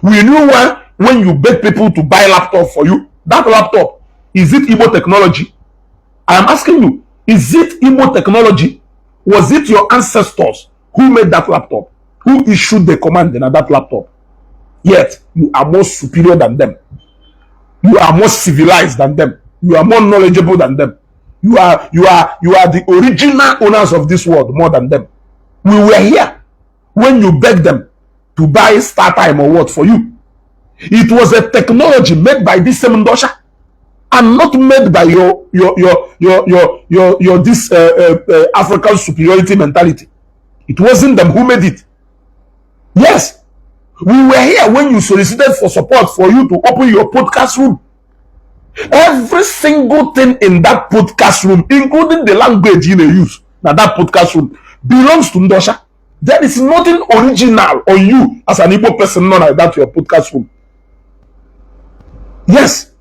we knew when you beg people to buy laptop for you, that laptop, is it Igbo technology? I am asking you, is it Igbo technology? Was it your ancestors who made that laptop? Who issued the command in that laptop? Yet you are more superior than them. You are more civilized than them. You are more knowledgeable than them. You are the original owners of this world more than them. We were here when you begged them to buy Star Time or what for you. It was a technology made by this same ndị ọcha and not made by your this African superiority mentality. It wasn't them who made it. Yes, we were here when you solicited for support for you to open your podcast room. Every single thing in that podcast room, including the language you may use, now that podcast room belongs to ndị ọcha. There is nothing original on you as an Igbo person not like that your podcast room. Yes.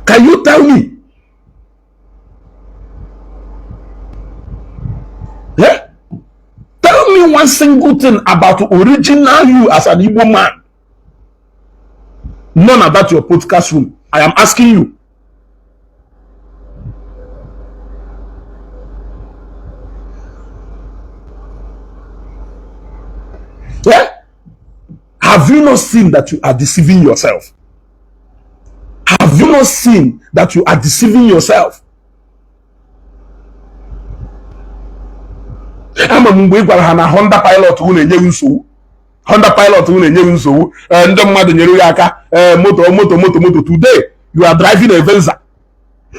Can you tell me? me one single thing about original you as an Igbo man. None about your podcast room. I am asking you. Yeah? Have you not seen that you are deceiving yourself? Have you not seen that you are deceiving yourself? Ama m mgbe ị gwara ha na Honda Pilot unu enyeghị nsogbu, Honda Pilot unu enyeghị nsogbu, ndị mmadụ nyere ya aka, moto moto moto moto. Today you are driving a Venza.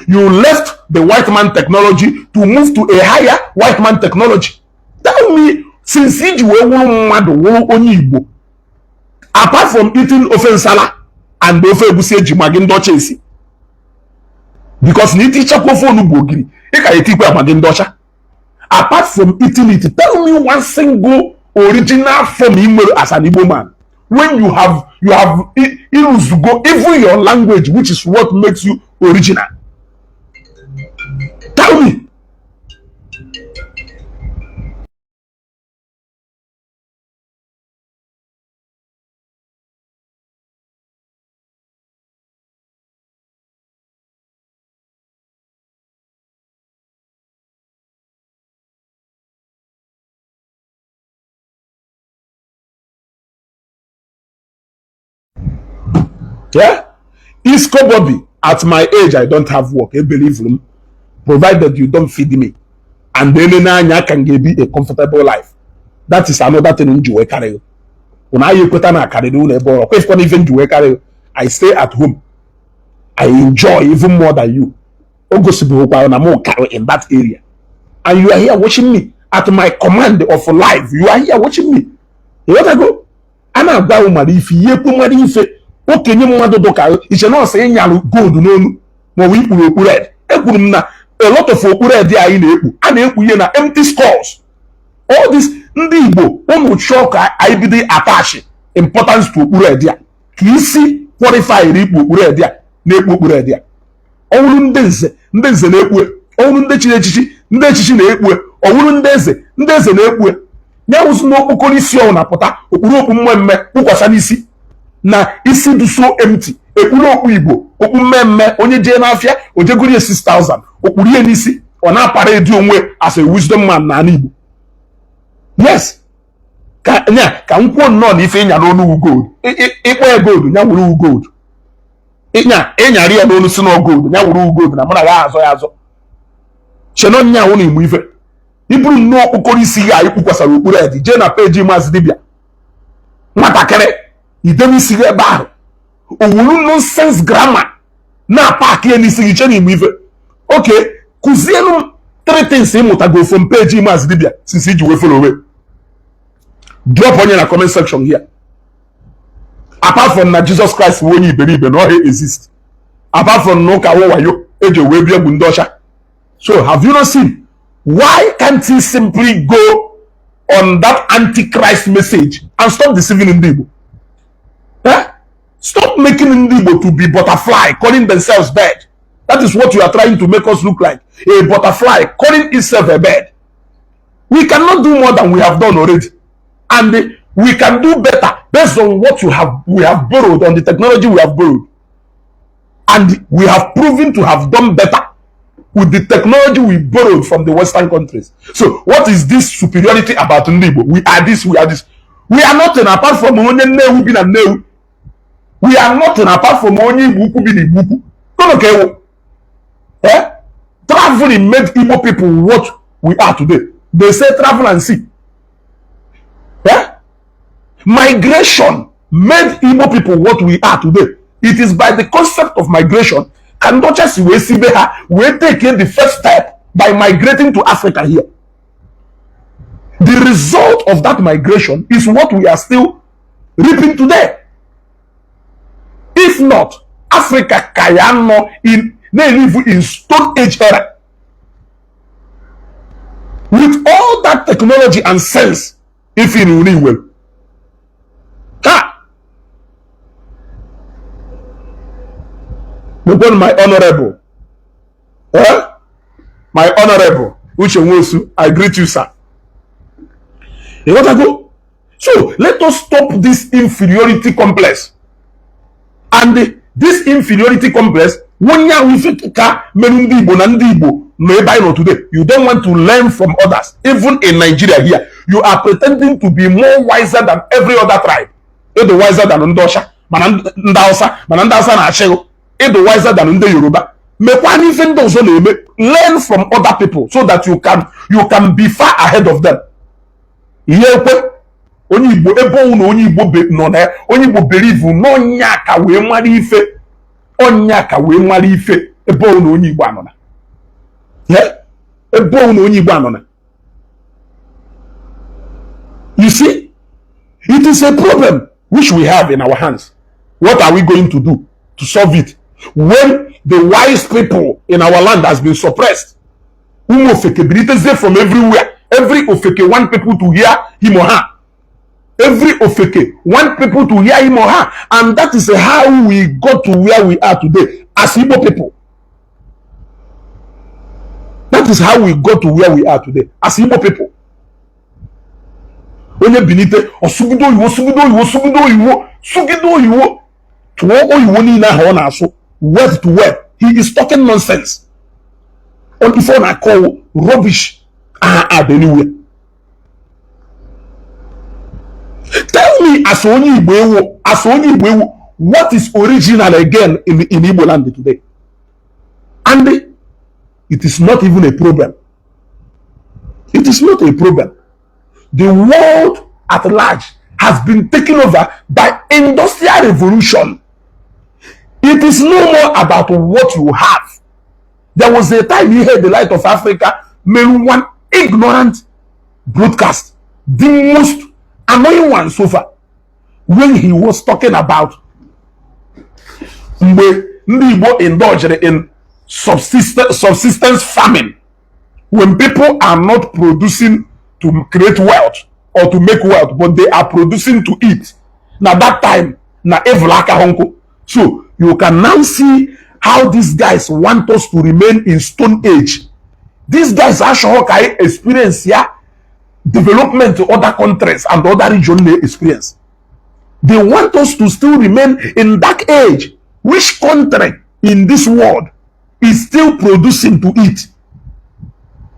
You left the white man technology to move to a higher white man technology. Tell me, since iji wee wụrụ mmadụ, wụrụ onye Igbo, apart from eating ofe nsala and ofe egusi eji Maggi ndị ọcha esi, because na itichakwa ofe onugbu, ogiri, ị ka etikwa Maggi ndị ọcha, apart from eating it, tell me one single original form ị nwere as an Igbo man, when you have iruzugo even your language, which is what makes you original. Tell me. Yeah? Isco Bobby, at my age, I don't have work. I believe him. Provided you don't feed me. And then anya can give be a comfortable life. That is another thing m ji wee karị. Unu anyị ekweta na akarịrị unu ebe ọrụ kwefkwana ife m ji wee karị. I stay at home. I enjoy even more than you. O gosibụrụkwa na mụ karị in that area. And you are here watching me at my command of life. You are here watching me. Ịghọtago? A na-agwa ahụ mara ife ihe ekwu mara ife okenye mmadụ dụka iche nọọsụ ịnyalụ gold n'onu maọbụ ikpuru okpu red. Ekwuru m na a lot of okpu red anyị na-ekpu, a na-ekpu ihe na empty skulls. All this, ndị Igbo, unu chọọ ka anyị bido attach importance to okpu red a, ka isi qualify ikpu okpu red a na-ekpu okpu red a. Ọwụrụ ndị nze, ndị nze na-ekpu, ọwụrụ ndị chiri echichi, ndị echichi na-ekpu, ọwụrụ ndị eze, ndị eze na-ekpu. Ya wụsị n'okpokoro isi ọwụ na-apụta okpuru okpu mmemme kpụkwasa n'isi na isi dị so empty. Ekpuru okpu Igbo, okpu mmemme, onye jee n'afịa ojegoro ya 6000, okpuru ihe n'isi, ọ na-apara edi onwe as a wisdom man n'ala Igbo. Yes, ka nya ka m kwuo nnọọ na ife ịnya n'onu gold, ịkpọ ya gold, ya wuru gold. Ịnya ịnyarị ya n'onu si na gold, ya wuru gold, na mụ na ya azọ ya azọ cheno nya ahụ na igbo ife iburu nnọọ okpokoro isi ya anyị kpukwasara okpuru edi jee na peji Maazị Dibịa nwatakịrị idebe isi gị ebe ahụ, owuru nonsense grammar na paakị ya n'isi gị che na igbo ife. Oke kụzielu m three things ịmụtago from page Maazị Dibịa since iji wee follow. Drop onye na comment section here. Apart from na Jesus Christ wụ onye iberibe na ọhịa exist, apart from na ụka wụ wayo eji wee bịa egwu ndị ọcha. So have you not seen? Why can't he simply go on that antichrist message and stop deceiving ndị Igbo? Eh? Stop making ndị Igbo to be butterfly calling themselves bird. That is what you are trying to make us look like, a butterfly calling itself a bird. We cannot do more than we have done already, and we can do better based on what you have we have borrowed, on the technology we have borrowed, and we have proven to have done better with the technology we borrowed from the Western countries. So what is this superiority about ndị Igbo? We are this, we are this, we are nothing apart from onye Nnewi bi na Nnewi. We are nothing apart from onye Igbo Ukwu bi na Igbo Ukwu. Gịnị ka ewu? Eh, traveling made Igbo people what we are today. They say travel and see. Eh, migration made Igbo people what we are today. It is by the concept of migration ka ndị ọcha si wee si be ha wee take the first step by migrating to Africa here. The result of that migration is what we are still reaping today. If not, Africa ka ya nọ in na-elive in stone age era with all that technology and sense. If in nwere ha Mekwan, my honorable, eh? My honorable Uche Nwosu, I greet you, sir. Ịghọtago? So let us stop this inferiority complex. And this inferiority complex, onye ahụ ife ka mere ndị Igbo na ndị Igbo nọ ebe anyị nọ today. You don't want to learn from others. Even in Nigeria here, you are pretending to be more wiser than every other tribe. Ịdụ wiser than ndị ọcha, mana ndị Hausa, mana ndị Hausa na-achịghị. Ịdụ wiser than ndị Yoruba. Mekwa n'ife ndị ọzọ na-eme. Learn from other people so that you can be far ahead of them. Ihe ekwe onye Igbo ebe ọnwụ na onye Igbo nọ na ya, onye Igbo believe n'ọnya ka wee mara ife, ọnya ka wee mara ife. Ebe ọnwụ na onye Igbo anọ na, ebe ọnwụ na onye Igbo anọ na, you see, it is a problem which we have in our hands. What are we going to do to solve it when the wise people in our land has been suppressed? Ụmụ ofeke bilitezie from everywhere. Every ofeke want people to hear him or her. Every ofeke want people to hear him or her, and that is how we got to where we are today as Igbo people. That is how we got to where we are today as Igbo people. Onye bilite, ọsụgide oyiwo, sụgide oyiwo, sụgide oyiwo, sụgide oyiwo, tụọ oyiwo niile ahụ ọ na-asụ word to word, he is talking nonsense. On ife ọ na-akọ, rubbish aha add anywhere. Tell me, as onye Igbo ewu, as onye Igbo ewu, what is original again in Igbo land today? And it is not even a problem. It is not a problem. The world at large has been taken over by industrial revolution. It is no more about what you have. There was a time he heard the Light of Africa made one ignorant broadcast, the most annoying one so far, when he was talking about mgbe ndị Igbo indulged in subsistence farming, when people are not producing to create wealth or to make wealth, but they are producing to eat. Na that time na evil aka hụ nkụ. So you can now see how these guys want us to remain in stone age. These guys achọghọ ka anyị experience ya development other countries and other region na experience. They want us to still remain in dark age. Which country in this world is still producing to eat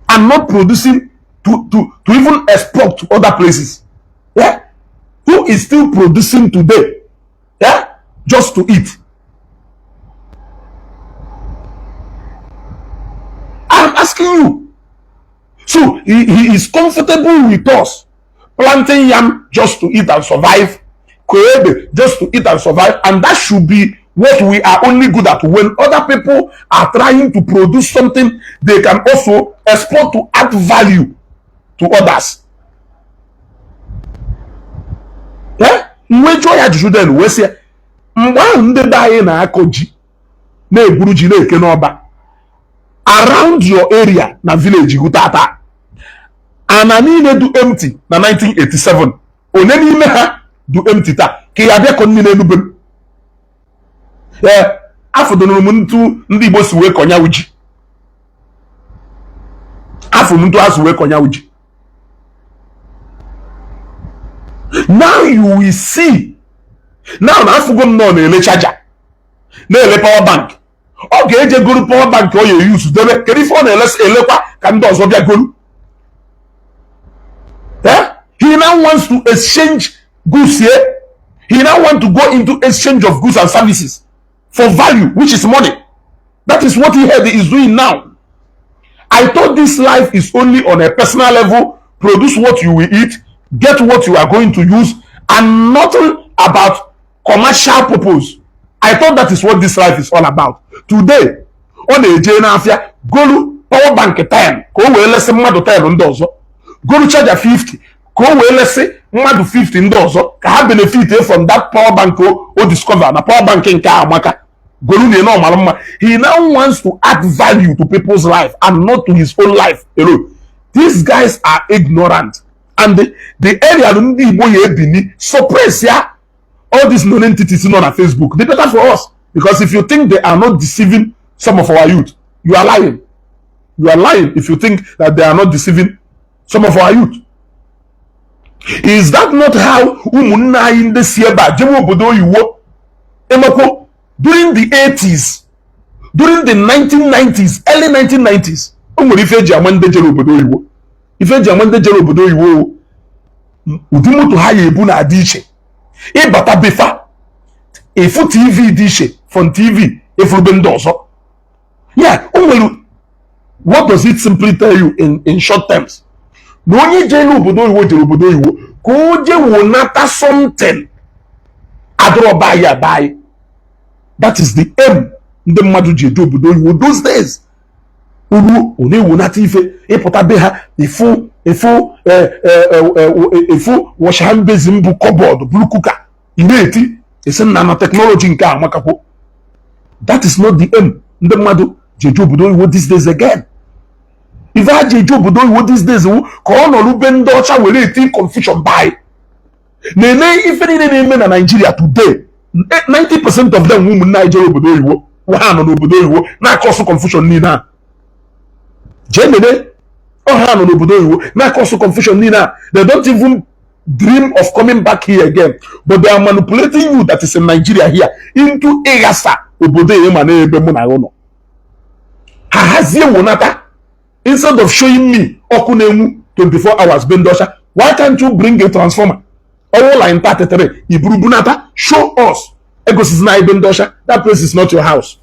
and not producing to even export to other places? Yeah, who is still producing today, yeah, just to eat? I'm asking you. So he is comfortable with us planting yam just to eat and survive, koebe just to eat and survive, and that should be what we are only good at, when other people are trying to produce something they can also export to add value to others. Yeah? Mgbe jụọ ya ajụjụ, then wee sị ya, mgbe ahụ ndị be anyị na-akọ ji, na-eburu ji na-eke n'ọba around your area na village gụ tata, ana niile du empty na 1987, onye n'ime ha du empty taa ka ya bịa kọ nri n'elu be m? Ee, afọdụrụ m ntu ndị Igbo si wee kọnya ji, afọ m ntu ha si wee kọnya ji. Now you will see now na afụgo m nọ na-ele charger, na-ele power bank. Ọ ga-eje goro power bank ọ ya eyuzu debe. Kedu ife ọ na-elekwa ka ndị ọzọ bịa goro? He now wants to exchange goods here. He now want to go into exchange of goods and services for value, which is money. That is what he heard he is doing now. I thought this life is only on a personal level. Produce what you will eat, get what you are going to use, and nothing about commercial purpose. I thought that is what this life is all about. Today, ọ na-eje n'afịa golu power bank 10 ka o wee lesị mmadụ 10 ndị ọzọ, golu charger 50 ka o wee lesị mmadụ 50 ndị ọzọ ka ha benefit from that power bank o discover na power bank nke a amaka, golu na na ọmara mma. He now wants to add value to people's life and not to his own life alone. These guys are ignorant, and the area ndị Igbo ya ebini suppress ya all these non-entities nọ na Facebook, the better for us, because if you think they are not deceiving some of our youth, you are lying. You are lying if you think that they are not deceiving some of our youth. Is that not how ụmụnne anyị ndị si ebe a jewe obodo oyiwo emekwo during the 80s, during the 1990s, early 1990s? O nwere ife eji ama ndị jere obodo oyiwo. Ife eji ama ndị jere obodo oyiwo, ụdị moto ha ya ebu na-adị iche. Ịbata befa, efu TV dị iche from TV efurube ndị ọzọ ya. O nwere, what does it simply tell you in short terms? Na onye jee n'obodo oyibo jere obodo oyibo ka o jee wonata something adọrọba ya abaị. That is the aim ndị mmadụ ji eje obodo oyibo those days. Uru ọ na-ewonata ife, ịpụta be ha, efu efu efu wash hand basin bụ cupboard bụrụ cooker, ị na-eti esi nna na technology nke a amakakwo. That is not the aim ndị mmadụ ji eje obodo oyibo these days again. Ife ha ji eje obodo oyibo these days wụ ka ọ nọrọ ube ndị ọcha were eti confusion by na-eme ife niile na-eme na Nigeria today. 90% of them, ụmụnne anyị jere obodo oyibo, ha nọ n'obodo oyibo na-acause confusion niile a. Jee nene, ọ ha nọ n'obodo oyibo na-acause confusion niile a. They don't even dream of coming back here again, but they are manipulating you that is in Nigeria here into ịghasa obodo a ma n'ebe mụ na ya nọ. Ha hazie wonata. Instead of showing me ọkụ na-enwu 24 hours be ndị ọcha, why can't you bring a transformer ọwụ line 33 iburu bunata, show us? Egosizi na ebe ndị ọcha, that place is not your house.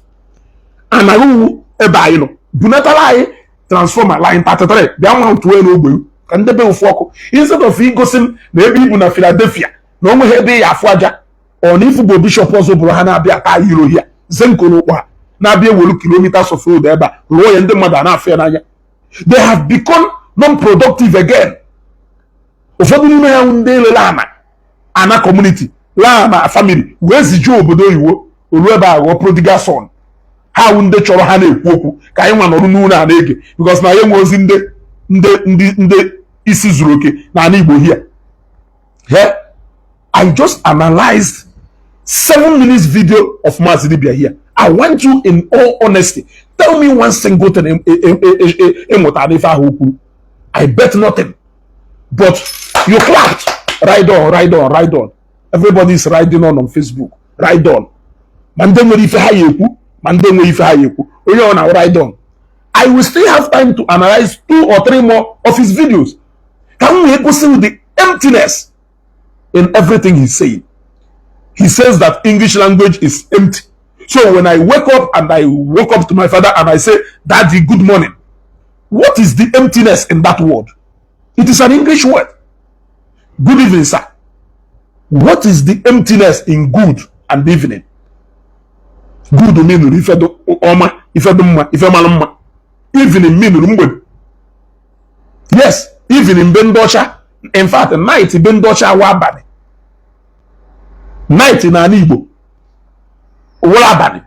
Anaghị ebe anyị nọ, bunatara anyị transformer line 33, bịa nwa ntụwe n'ogbe ka ndebe ofu ọkụ, instead of igosi m na ebe ibu na Philadelphia na onweghị ebe ya afụ aja. Ọ na ifu bụ bishọp ọzọ bụrụ ha na-abịa taa iro ya zenko n'ụkpọ ha na-abịa ewelu kilometers of road ebe a rụọ ya, ndị mmadụ a na-afụ ya n'anya. They have become non-productive again. Ụfọdụ n'ime ha ndị elele ana ana community laa na family wee zijuo obodo oyibo, olu ebe a ghọọ prodigal son. Ha wụ ndị chọrọ ha na-ekwu okwu ka anyị nwa nọrọ n'ụlọ a na-ege, because na ya enwe ozi ndị ndị ndị ndị isi zuru oke na ala Igbo here. Here I just analyzed 7 minutes video of Mazi Dibia here. I want you, in all honesty, tell me one single thing ịmụta n'ife ahụ kwuru. I bet nothing, but you clapped. Ride on, ride on, ride on. Everybody is riding on Facebook. Ride on. Ma ndị nwere ife ha ya ekwu, ma ndị nwere ife ha ya ekwu, onye ọ na ride on. I will still have time to analyze two or three more of his videos ka m wee gosi the emptiness in everything he's saying. He says that English language is empty. So when I wake up and I wake up to my father and I say, "Daddy, good morning," what is the emptiness in that word? It is an English word. "Good evening, sir." What is the emptiness in good and evening? Good meanuru ife dị ọma, ife dị mma, ife mara mma. Evening meanuru mgbede. Yes, evening be ndị ọcha, in fact night be ndị ọcha awa abalị. Night n'ala Igbo wụrụ abalị.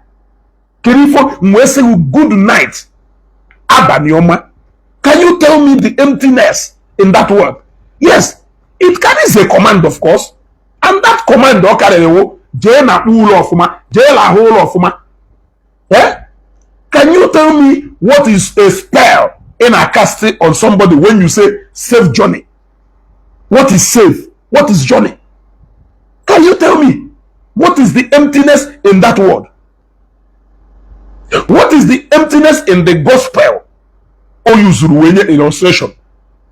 Kedu ifo m wee sị good night, abalị ọma? Can you tell me the emptiness in that word? Yes, it carries a command, of course, and that command ọ karịrị wụ jee na akpụ ụlọ ọfụma, jee lahụ ụlọ ọfụma. Eh? Can you tell me what is a spell in a cast on somebody when you say "safe journey"? What is safe? What is journey? Can you tell me what is the emptiness in that word? What is the emptiness in the gospel o usuru wee nye illustration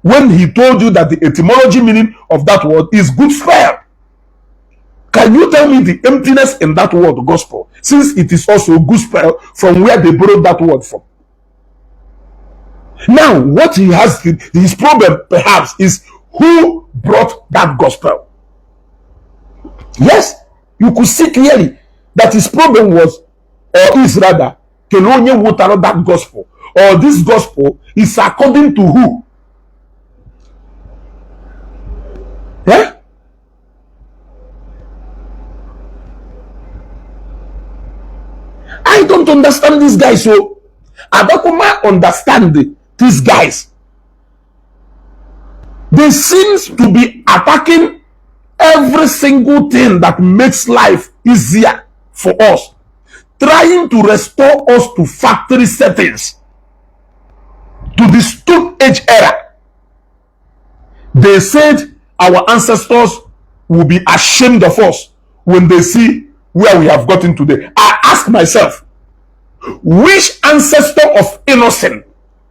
when he told you that the etymology meaning of that word is good spell? Can you tell me the emptiness in that word gospel, since it is also good spell from where they borrowed that word from? Now, what he has, his problem perhaps is who brought that gospel. Yes, you could see clearly that his problem was, or is rather, kele onye wetara that gospel, or this gospel is according to who? Eh? I don't understand these guys. So Adakuma understand these guys. They seems to be attacking every single thing that makes life easier for us, trying to restore us to factory settings, to the Stone Age era. They said Our ancestors will be ashamed of us when they see where we have gotten today. I ask myself, which ancestor of Innocent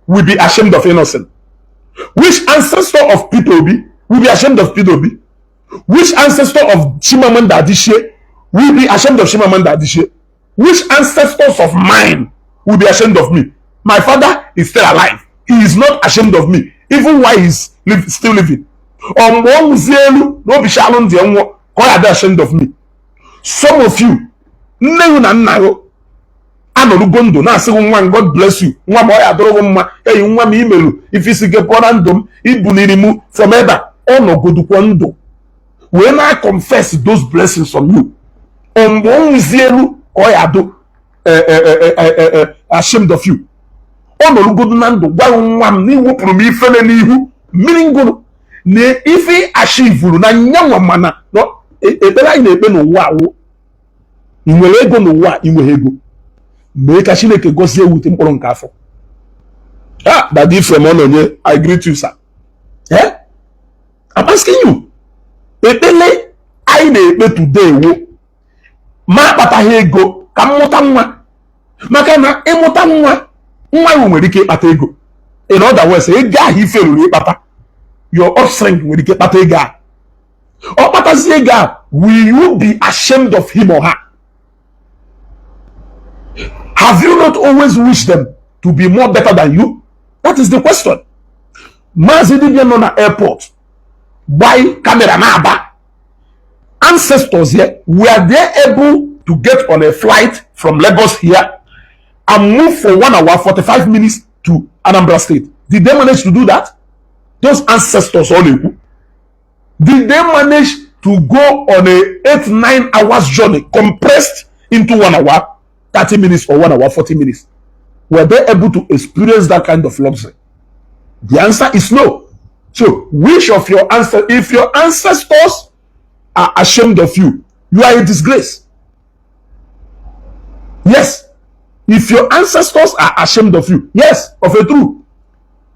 will be ashamed of Innocent? Which ancestor of Peter Obi will be ashamed of Peter Obi? Which ancestor of Chimamanda Adichie will be ashamed of Chimamanda Adichie? Which ancestors of mine will be ashamed of me? My father is still alive. He is not ashamed of me, even while he's still living. Ọ mgbe ọ nwụzie elu na obichalụ ndị nwụọ ka ọ ya dị ashamed of me. Some of you, nne gị na nna gị anọrugo ndụ na-asị gị, "Nwa m, God bless you. Nwa m, ọ ya dụrụ gị mma. Eyi nwa m, imelu ife isi gị pụọ na ndụ m, ibuliri m from ebe a." Ọ nọgodukwa ndụ wee na confess those blessings on you. Ọ mgbe ọ nwụzie elu ka ọ ya adụ ashamed of you? Ọ nọrugodu na ndụ gwa gị, "Nwa m, na iwepụrụ m ifele n'ihu mmiri ngụrụ na ife achivuru na nyanwa." Mana ekpere anyị na-ekpe n'ụwa awụ, ị nwere ego n'ụwa, ị nweghị ego, mee ka Chineke gọzie ewute mkpụrụ nke afọ. Ah, Daddy Ifrem Ononye, I greet you, sir. Eh, I'm asking you, ekpele anyị na-ekpe today wo ma akpataghị ego ka m mụta nwa, maka na ịmụta nwa, nwa ahụ nwere ike ịkpata ego. In other words, ego ahụ ife ruru ịkpata, your offspring nwere ike ịkpata ego ahụ. Ọ kpatazie ego ahụ, will you be ashamed of him or her? Have you not always wished them to be more better than you? That is the question. Maazị Dibia nọ na airport gbaa camera na-aba ancestors here. Were they able to get on a flight from Lagos here and move for 1 hour 45 minutes to Anambra State? Did they manage to do that? Those ancestors all ekwu, did they manage to go on a 8 9 hours journey compressed into 1 hour 30 minutes or 1 hour 40 minutes? Were they able to experience that kind of luxury? The answer is no. So which of your ancestors, if your ancestors are ashamed of you, you are a disgrace. Yes, if your ancestors are ashamed of you, yes, of a truth,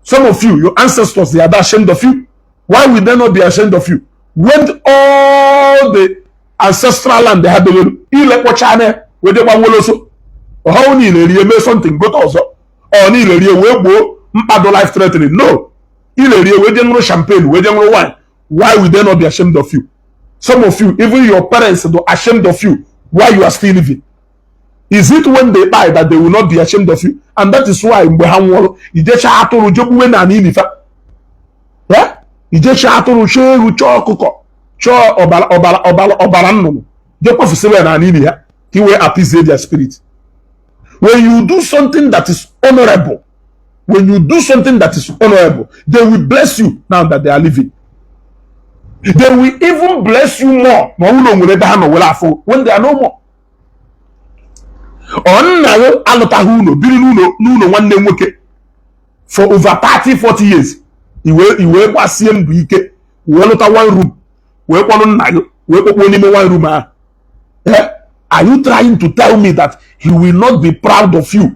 some of you, your ancestors, they are ashamed of you. Why will they not be ashamed of you when all the ancestral land they had ile kpọcha na wee dịkwa nwoloso ọha niile rie mee something gote ọzọ ọ niile rie wee gboo mkpado life threatening? No, ile rie wee jee ṅụrụ champagne, wee jee ṅụrụ wine. Why will they not be ashamed of you? Some of you, even your parents are ashamed of you while you are still living. Is it when they die that they will not be ashamed of you? And that is why mgbe ha nwụrụ, ijecha atụrụ jegbuwe na inifa ya, ijecha atụrụ, chọọ ewu, chọọ ọkụkọ, chọọ ọbara ọbara ọbara ọbara nnụnụ, jee kwafusịrị ya na ili ya ka i wee appease their spirit. When you do something that is honorable, when you do something that is honorable, they will bless you. Now that they are living, they will even bless you more ma ọ bụrụ na o nwere ebe ha nọ were afọ when they are no more. Ọ nna gị alụtaghị ụlọ, biri n'ụlọ nwanne nwoke for over 30 40 years, iwee gbasie mbọ ike wee lụta one room, wee kpọrọ nna gị wee kpọkpuo n'ime one room ahụ. Eh? Are you trying to tell me that he will not be proud of you?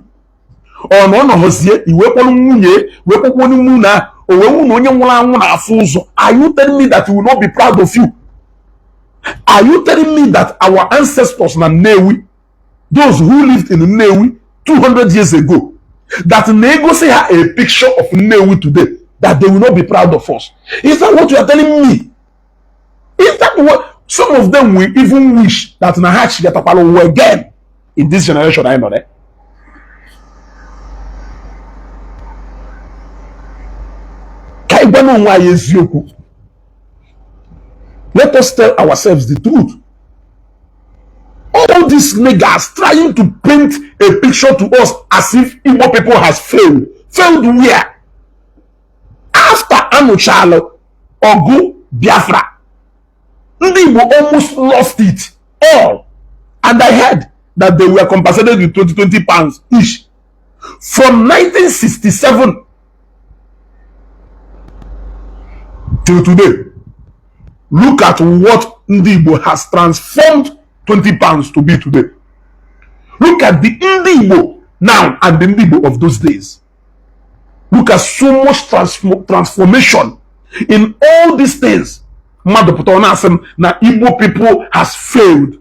Ọ na ọ nọghọzie, iwee kpọrọ nwunye wee kpọkpuo n'ime ụlọ ahụ, o wee wụ na onye nwụrụ anwụ na-afụ ụzọ. Are you telling me that he will not be proud of you? Are you telling me that our ancestors na Nnewi, those who lived in Nnewi 200 years ago, that na-egosi ha a picture of Nnewi today, that they will not be proud of us? Is that what you are telling me? Is that what some of them will even wish, that na ha chigatakwala ụwa again in this generation anyị nọ there? Ka anyị gwa n'onwe anyị eziokwu. Let us tell ourselves the truth. All these niggas trying to paint a picture to us as if Igbo people has failed. Failed where? After anụchalụ ọgụ Biafra, ndị Igbo almost lost it all, and I heard that they were compensated with 20 £20 each. From 1967 till today, look at what ndị Igbo has transformed £20 to be today. Look at the ndị Igbo now and the ndị Igbo of those days. Look at so much transformation in all these things. Mmadụ pụta, ọ na-asị m na Igbo people has failed.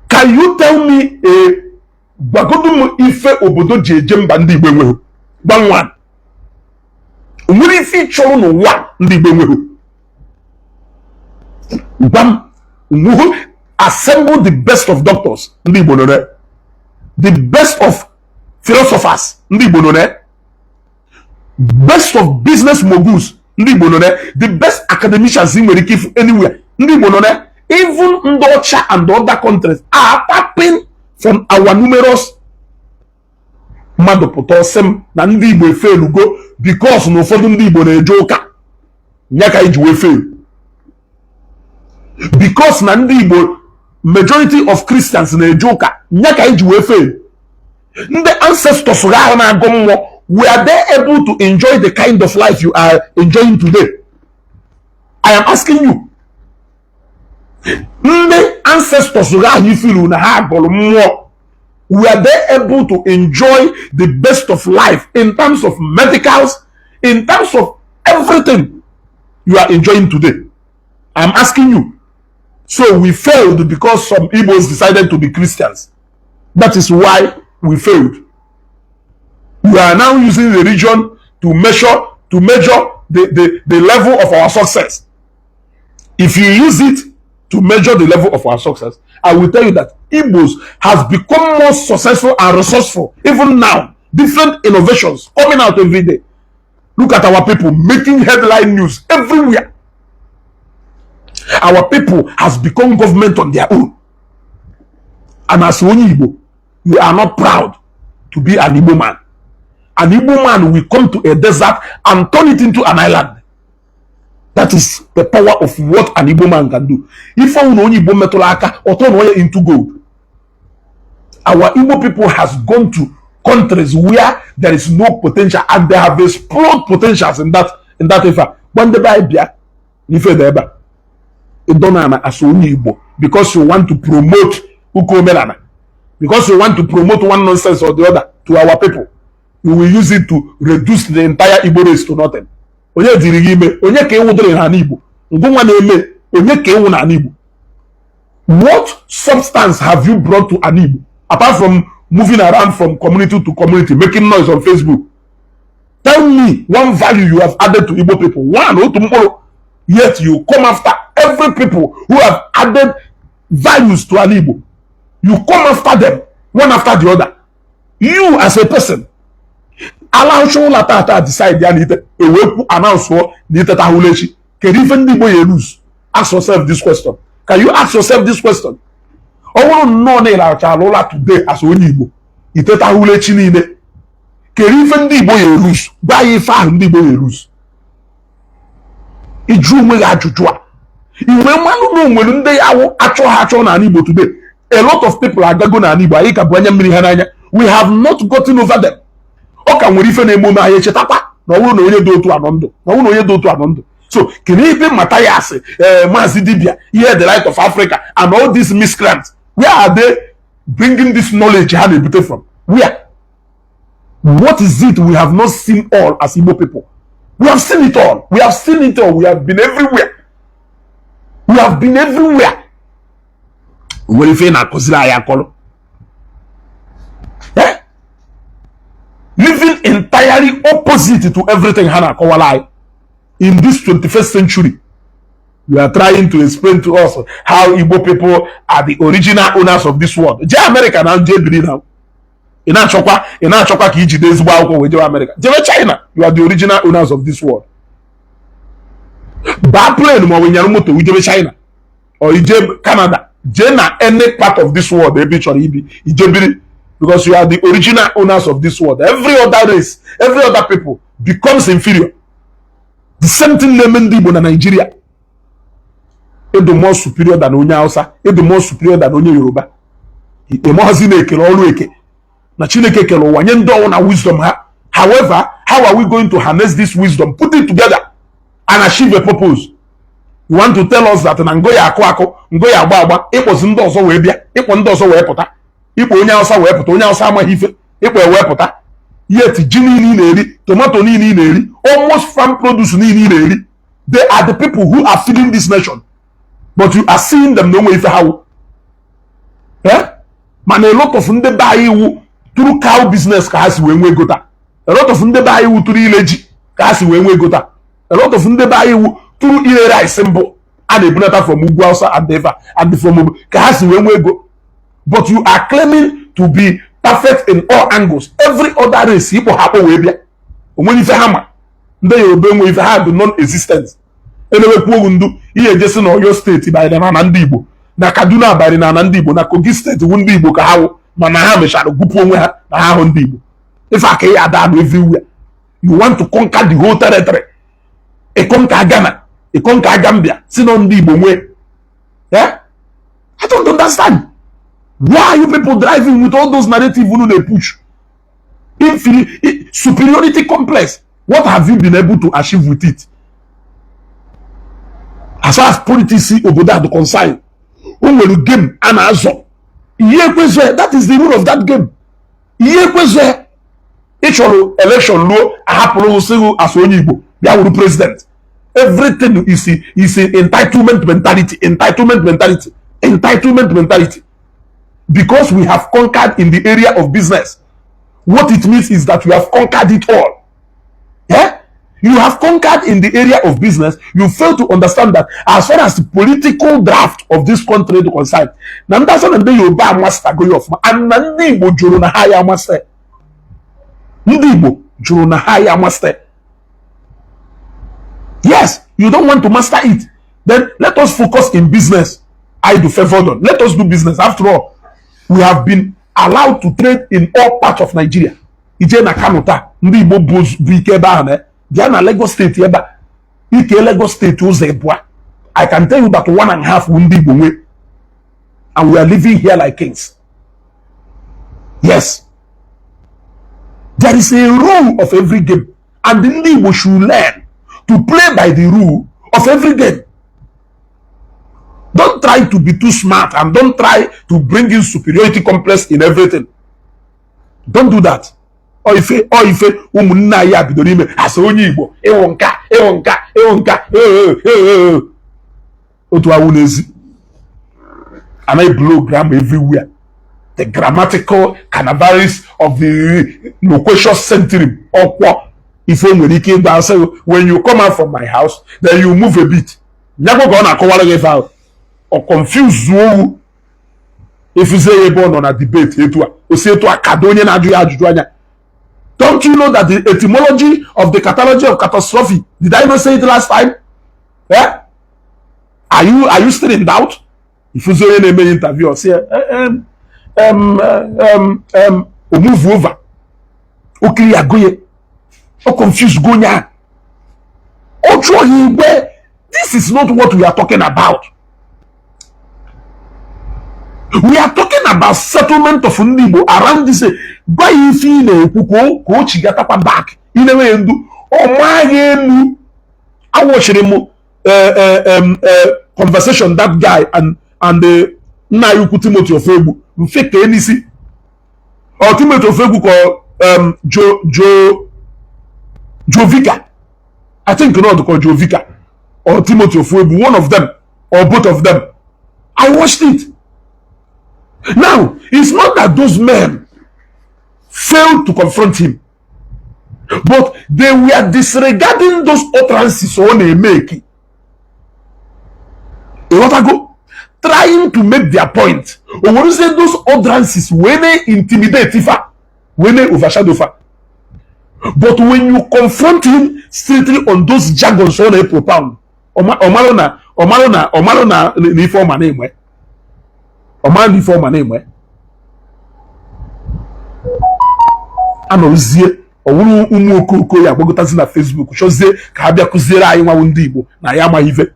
Can you tell me, a gwagodu m ife obodo ji eje mba ndị Igbo enweghị? Gwa nwa, o nwere ife ị chọrọ n'ụwa ndị Igbo enweghị? Gwa m onweghị. Assemble the best of doctors, ndị Igbo nọ there. The best of philosophers, ndị Igbo nọ there. Best of business moguls, ndị Igbo nọ there. The best academicians ị nwere ike ifu anywhere, ndị Igbo nọ there. Even ndị ọcha and other countries are tapping from our numerous. Mmadụ pụta, ọsị m na ndị Igbo efelugo because na ụfọdụ ndị Igbo na-eje ụka ya ka iji wee fail, because na ndị Igbo, majority of Christians na-eje ụka ya ka iji wee fail. Ndị ancestors ha ahụ na-agụ mmụọ, were they able to enjoy the kind of life you are enjoying today? I am asking you. Ndị ancestors ha ahụ ifilu na ha gụrụ mmụọ, were they able to enjoy the best of life in terms of medicals, in terms of everything you are enjoying today? I'm asking you. So we failed because some Igbos decided to be Christians. That is why we failed. We are now using religion to measure the level of our success. If you use it to measure the level of our success, I will tell you that Igbos has become more successful and resourceful even now. Different innovations coming out every day. Look at our people making headline news everywhere. Our people has become government on their own. And as onye Igbo, you are not proud to be an Igbo man. An Igbo man will come to a desert and turn it into an island. That is the power of what an Igbo man can do. Ife ọnwụ na onye Igbo metụrụ aka, ọ turn onye into gold. Our Igbo people has gone to countries where there is no potential and they have explored potentials in that ife a. Gwa ndị be anyị bịa n'ife dị ebe a. Ịdọna as onye Igbo, because you want to promote ụka omenala, because you want to promote one nonsense or the other to our people, you will use it to reduce the entire Igbo race to nothing. Onye diri gị ime? Onye ka ịwụdịrị n'ala Igbo? Ngụnwa na-eme, onye ka ịwụ n'ala Igbo? What substance have you brought to an Igbo apart from moving around from community to community, making noise on Facebook? Tell me one value you have added to Igbo people. One, otu mkpụrụ. Yet you come after every people who have added values to an Igbo. You come after them one after the other. You as a person, alahụcha ụlọ tata, decide ya na ite ewekwu announce na itetahụla echi, kedu ife ndị Igbo ya lose? Ask yourself this question. Can you ask yourself this question? Ọ bụrụ nnọọ na ịlahụchala ụla today as onye Igbo, itetahụla echi niile, kedu ife ndị Igbo ya lose? Gwa ya ife ahụ ndị Igbo ya lose. Ịjụ onwe gị ajụjụ a, iwe mmanụ na onwere ndị ya awụ achọ ha achọ n'ala Igbo today. A lot of people agago n'ala Igbo, anyị ka bụ anya mmiri ha n'anya. We have not gotten over them. Ọ ka nwere ife na-eme ome anyị echetakwa na ọ bụrụ na onye dị otu anọ ndụ, na ọ bụrụ na onye dị otu anọ ndụ. So kedu ebe Matthias, Maazị Dibia, ihe the Light of Africa and all these miscreants, where are they bringing this knowledge ha na-ebute from? Where? What is it we have not seen all as Igbo people? We have seen it all. We have seen it all. We have been everywhere. We have been everywhere. Nwere ife ị na-akụziri anyị akọrọ? Eh? Living entirely opposite to everything ha na-akọwara anyị in this 21st century, you are trying to explain to us how Igbo people are the original owners of this world. Jee America na jee biri na ị na-achọkwa ka ijide ezigbo akwụkwọ wee jewe America, jewe China. You are the original owners of this world. Baa plane ma ọ bụ nyara moto ijebe China or ije Canada, jee na any part of this world ebe ị chọrọ ibi, ije biri, because you are the original owners of this world. Every other race, every other people becomes inferior. The same thing na-eme ndị Igbo na Nigeria. Ịdụ more superior than onye Hausa, ịdụ more superior than onye Yoruba. Ịmọhazi na-ekele ọrụ eke na Chineke kere ụwa nye ndị ọnwụ na wisdom ha. However, how are we going to harness this wisdom, put it together and achieve a purpose? You want to tell us that na ngo ya akụ akụ, ngo ya agba agba, ịkpọzi ndị ọzọ wee bịa, ịkpọ ndị ọzọ wee pụta, ịkpọ onye Hausa wee pụta, onye Hausa amaghị ife, ịkpọ wee pụta, yet ji niile ị na-eri, tomato niile ị na-eri, almost farm produce niile ị na-eri. They are the people who are feeding this nation, but you are seeing them na onwe ife ha wụ. Eh? Mana a lot of ndị be anyị iwu through cow business ka ha si wee nwee ego taa. A lot of ndị be anyị iwu through ile ji ka ha si wee nwee ego taa. A lot of ndị be anyị iwu through ile rice mbụ a na-ebunata from ugwu Hausa and eva and from ka ha si wee nwee ego. But you are claiming to be perfect in all angles. Every other race ikpọ ha akpọ wee bịa, onwere ife ha ma. Ndị Yoruba enwe ife ha bụ non-existent. Enewekwu ogu ndu ihe ejesi na Oyo Steeti banyere na ndị Igbo, na Kaduna banyere na ndị Igbo, na Kogi Steeti wu ndị Igbo ka ha wụ, mana ha mechara gwupụ onwe ha na ha hụ ndị Igbo. Ife aka ya ada everywhere. You want to conquer the whole territory. Ịconquer Ghana, ịconquer Gambia, si na ndị Igbo nwee. Eh? I don't understand why are you people driving with all those narrative unu na-push superiority complex. What have you been able to achieve with it? As far as politics obodo a dị concerned, o nwere game a na-azọ ihe ekwezo. That is the rule of that game. Ihe ekwezo ị chọrọ election ruo, ahapụrụ sịghị as onye Igbo bịa wuru president. Everything is entitlement mentality, entitlement mentality, entitlement mentality. Because we have conquered in the area of business, what it means is that we have conquered it all. Yeah? You have conquered in the area of business. You fail to understand that as far as the political draft of this country is concerned, na ndị asọ na ndị Yoruba amastago ya ọfụma, and na ndị Igbo jụrụ na ha ya amasị. Ndị Igbo jụrụ na ha ya amasị. Yes, you don't want to master it. Then let us focus in business. I do favor them. Let us do business. After all, we have been allowed to trade in all parts of Nigeria. Ije na Kano taa, ndị Igbo bụ ike ebe ahụ na bịa na Lagos Steeti ebe a, ike Lagos Steeti ụzọ ịbụa. I can tell you that one and a half bụ ndị Igbo nwe, and we are living here like kings. Yes, there is a rule of every game, and ndị Igbo should learn to play by the rule of every game. Don't try to be too smart and don't try to bring in superiority complex in everything. Don't do that. Ọ ife ọ ife ụmụnne anyị a bidoro ime asị onye Igbo ịwụ nka, ịwụ nka, ịwụ nka. Otu awụ n'ezi anaghị blow grammar everywhere, the grammatical carnivalist of the loquacious century. Ọkwọ ife o nwere ike ịgba asị, "When you come out from my house, then you move a bit." Nyakwa ka ọ na-akọwara gị ife ahụ, ọ confuse owu efuzie ya ebe ọ nọ na debate. Etu a o si etu a kado onye na-ajụ ya ajụjụ anya. Don't you know that the etymology of the catalogy of catastrophe, did I not say it last time? Eh? Are you still in doubt? Ifuzi onye na-eme interview, ọ sị o move over, o kiri ya goye, o confuse go onye ahụ, ọ jụọ ya igwe. This is not what we are talking about. We are talking about settlement of ndị Igbo around this. Gwa ya ife ị na-ekwu ka o chigatakwa back. Ị na-enweghị ndu ọ maghị elu. Awọchiri m conversation that guy and nna ya ukwu Timothy Ofegbu mfe kee n'isi ọ Timothy Ofegbu ka Jo Jovika, I think not ka Jovika or Timothy Ofegbu, one of them or both of them. I watched it. Now, it's not that those men failed to confront him, but they were disregarding those utterances ọ na-emeki. Ịghọtago? Trying to make their point, o werezie those utterances wee na-intimidate fa, wee na-overshadow fa. But when you confront him strictly on those jargons ọ na-propound, ọmalụ na ọmalụ na ọmalụ na na ife ọma na-enwe, ọmalụ na ife ọma na-enwe. Anọrụzie ọwụrụ ụmụ okooko ya agbagotazi na Facebook, chọzie ka ha bịa kụziere anyị nwawu ndị Igbo na ya amaghị ife.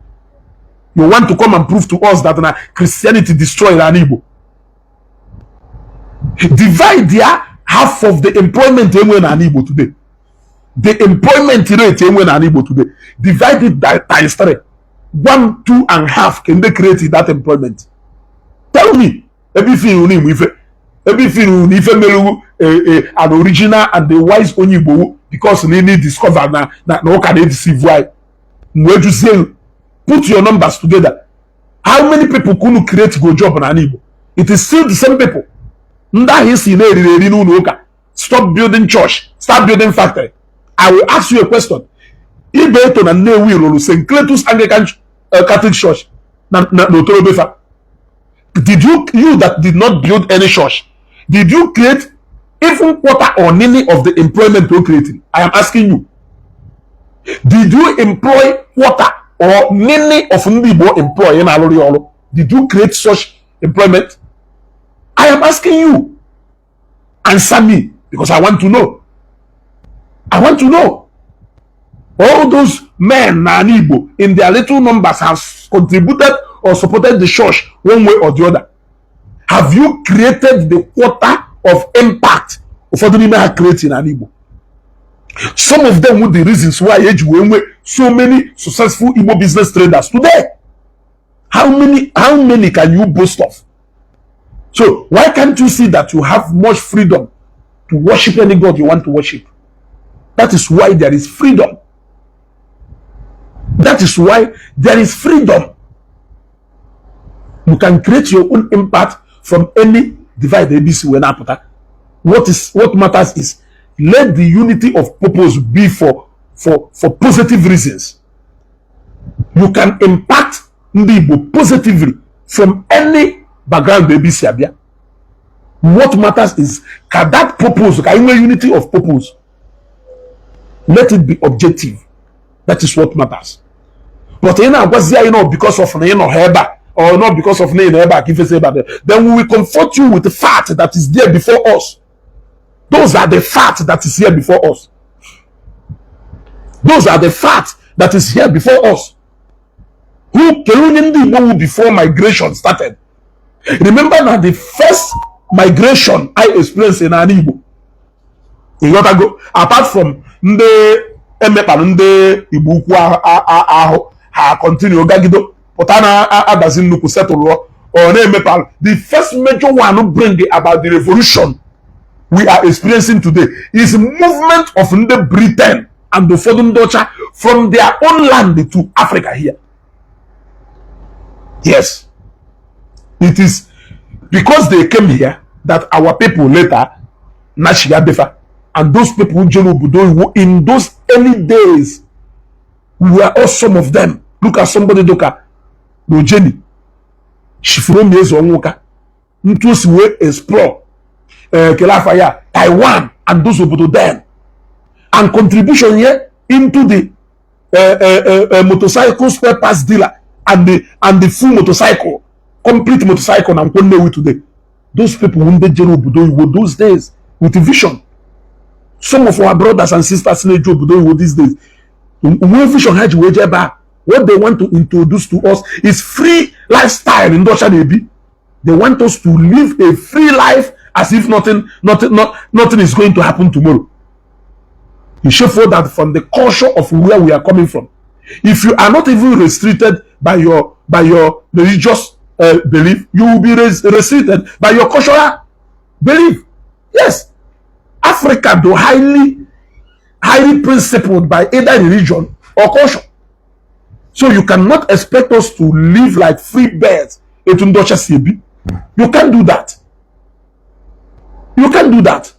You want to come and prove to us that na Christianity destroyed ala Igbo. Divide ya half of the employment enwe na ala Igbo today, the employment rate enwe na ala Igbo today, divide it by times three, one two and half can they create that employment? Tell me ebe ife iru n'Igbo, ife ebe ife iru na ife merewu an original and the wise onye Igbo, because na need discover na ụka na-edeceive anyị. Mgbe juzie, put your numbers together, how many people ka unu create go job n'ala Igbo? It is still the same people ndị ahụ isi na-eriri eri n'ụlọ ụka. Stop building church, start building factory. I will ask you a question. Ibeto na Nnewi rụrụ St. Cletus Anglican Catholic Church na n'Otorobefa. Did you, you that did not build any church, did you create even quarter or nini of the employment you created? I am asking you, did you employ quarter or nini of ndị Igbo employ na-alụrụ ya ọrụ? Did you create such employment? I am asking you. Answer me, because I want to know. I want to know. All those men na ala Igbo in their little numbers have contributed or supported the church one way or the other. Have you created the quarter of impact ụfọdụ n'ime ha create in ala Igbo? Some of them with the reasons why eji wee nwee so many successful Igbo business traders today. How many can you boast of? So why can't you see that you have much freedom to worship any god you want to worship? That is why there is freedom. That is why there is freedom. You can create your own impact from any divide ABC wee na-apụta. What matters is, let the unity of purpose be for positive reasons. You can impact ndị Igbo positively from any background ABC abịa. What matters is ka that purpose, ka anyị nwee unity of purpose, let it be objective. That is what matters. But ị na-agwazi anyị not because of na ị nọ ha ebe a or not because of na ị nọ ebe a ka ifesi ebe a, then we will comfort you with the fact that is there before us. Those are the facts that is here before us. Those are the facts that is here before us. Who kedu onye ndị Igbo wu before migration started? Remember na the first migration I experienced in ala Igbo, ịghọtago, apart from ndị emekpara ndị Igbo ukwu ahụ, ha continue gagido pụta na adazi nnukwu setụlụọ ọ na-emepalụ. The first major one bring about the revolution we are experiencing today is movement of ndị Britain and ụfọdụ ndị ọcha from their own land to Africa here. Yes, it is because they came here that our people later nachia befa, and those people jere obodo oyibo in those early days, we were all some of them. Look at somebody dịka Rojeni Chifuromi Eze Ọnwụka, ntu o si wee explore kele afa ya Taiwan and those obodo then, and contribution here into the motorcycle spare parts dealer and the full motorcycle, complete motorcycle na Nkwọ Nnewi today. Those people ndị jere obodo oyibo those days with vision. Some of our brothers and sisters na-eje obodo oyibo these days nwee vision ha ji wee jee ebe a. What they want to introduce to us is free lifestyle ndị ọcha na-ebi. They want us to live a free life as if nothing, not, nothing is going to happen tomorrow. You should feel that from the culture of where we are coming from, if you are not even restricted by your religious belief, you will be restricted by your cultural belief. Yes, Africa do highly, highly principled by either religion or culture, so you cannot expect us to live like free birds etu ndị ọcha si ebi. You can't do that. You can't do that.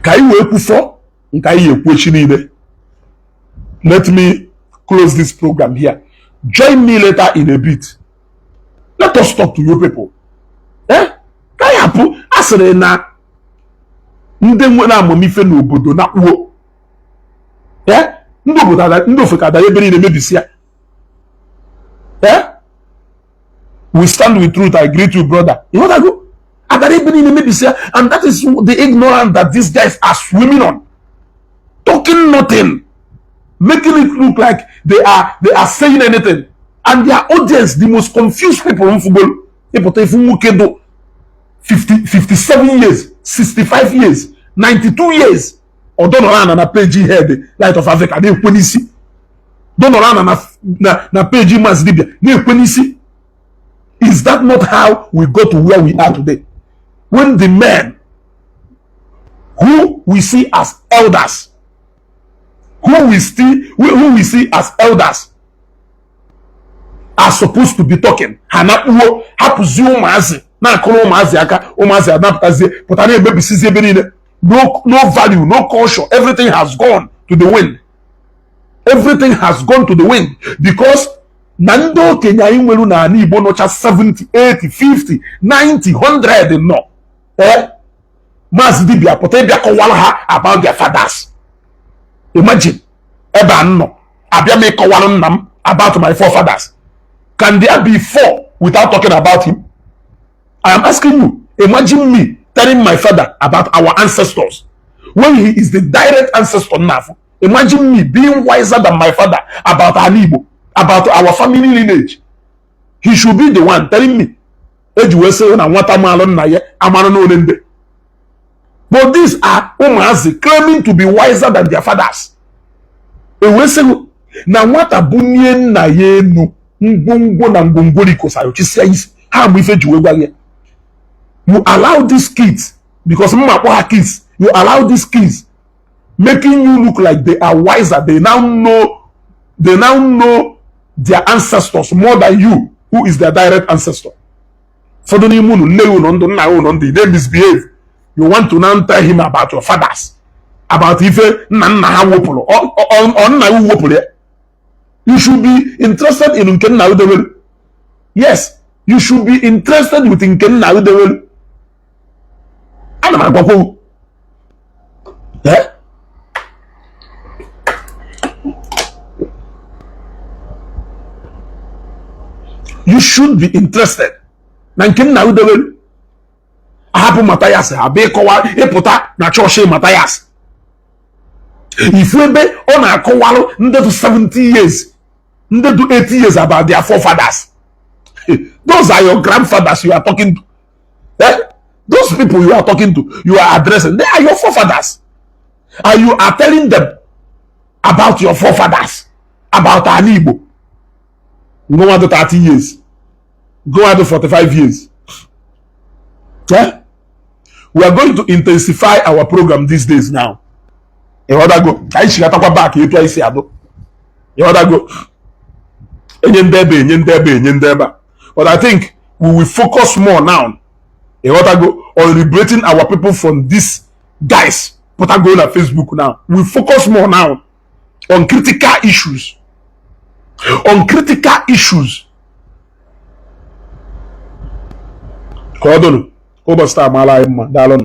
Ka anyị wee kwufọ nke anyị ekwu echi niile, let me close this program here. Join me later in a bit. Let us talk to you people, eh? Ka anyị hapụ a sịrị na ndị nwere amamife n'obodo na kpuo, eh? Ndị obodo ndị ofe ka adara ebe niile mebisi ya, eh? We stand with truth. I greet you, brother. Ịghọtago, adara ebe niile mebisi ya, and that is the ignorance that these guys are swimming on, talking nothing, making it look like they are saying anything, and their audience, the most confused people in football. Ịpụta ifu nwoke do 50, 57 years, 65 years, 92 years, ọ dọnọrọ ana na page head Light of Africa na-ekwe n'isi, dọnọrọ ana na page Maazị Dibia na-ekwe n'isi. Is that not how we got to where we are today, when the men who we see as elders, Who we see as elders are supposed to be talking, ha na-akpuo, hapụzie ụmụazị na-akụrụ ụmụazị aka. Ụmụazị anapụtazie, pụta na-emebisizi ebe niile. No value, no culture. Everything has gone to the wind. Everything has gone to the wind because na ndị okenye anyị nwere n'ala Igbo nọcha 70, 80, 50, 90, 100 nọ, eh, Maazị Dibia pụta ịbịa kọwara ha about their fathers. Imagine ebe a nọ abịa m ịkọwara nna m about my forefathers. Can there be four without talking about him? I am asking you. Imagine me telling my father about our ancestors when he is the direct ancestor nnafụ. Imagine me being wiser than my father about ala Igbo, about our family lineage. He should be the one telling me. Eji wee sị na nwata maalụ nna ya amarụ n'ole ndị. But these are ụmụazị claiming to be wiser than their fathers. Ewee sị na nwata bunie nna ya enu, ngwongwo na ngwongwo rikosara chisia isi ha mgbe ife ji wee gwa ya. You allow these kids, because mma akpọ ha kids, you allow these kids making you look like they are wiser. They now know their ancestors more than you who is their direct ancestor. Ụfọdụ n'ime unu, nne unu ndụ, nna unu ndụ, they misbehave. You want to now tell him about your fathers, about ife nna nna ha wepụrụ. Ọ nna ya wepụrụ ya. You should be interested in nke nna dewere. Yes, you should be interested with nke nna dewere. Ana m agwakwa, eh? You should be interested na nke nna dewere. Ahapụ Mathias, abịa ịkọwa, ịpụta na chọọchị Mathias, ifu ebe ọ na-akọwalụ ndị dị 70 years, ndị dị 80 years about their forefathers. Those are your grandfathers you are talking to, eh? Those people you are talking to, you are addressing, they are your forefathers, and you are telling them about your forefathers, about ala Igbo. Nwa dị 30 years, go dị 45 years, eh? We are going to intensify our program these days now. Ịghọtago? Ka anyị chigatakwa back etu anyị si adụ. Ịghọtago? Enye ndị ebe, enye ndị ebe, enye ndị ebe a. But I think we will focus more now, ịghọtago, on liberating our people from these guys pụtago na Facebook. Now we focus more now on critical issues, on critical issues. Ka ọ dụnụ ụbọchị taa maara anyị mma. Daalụnụ.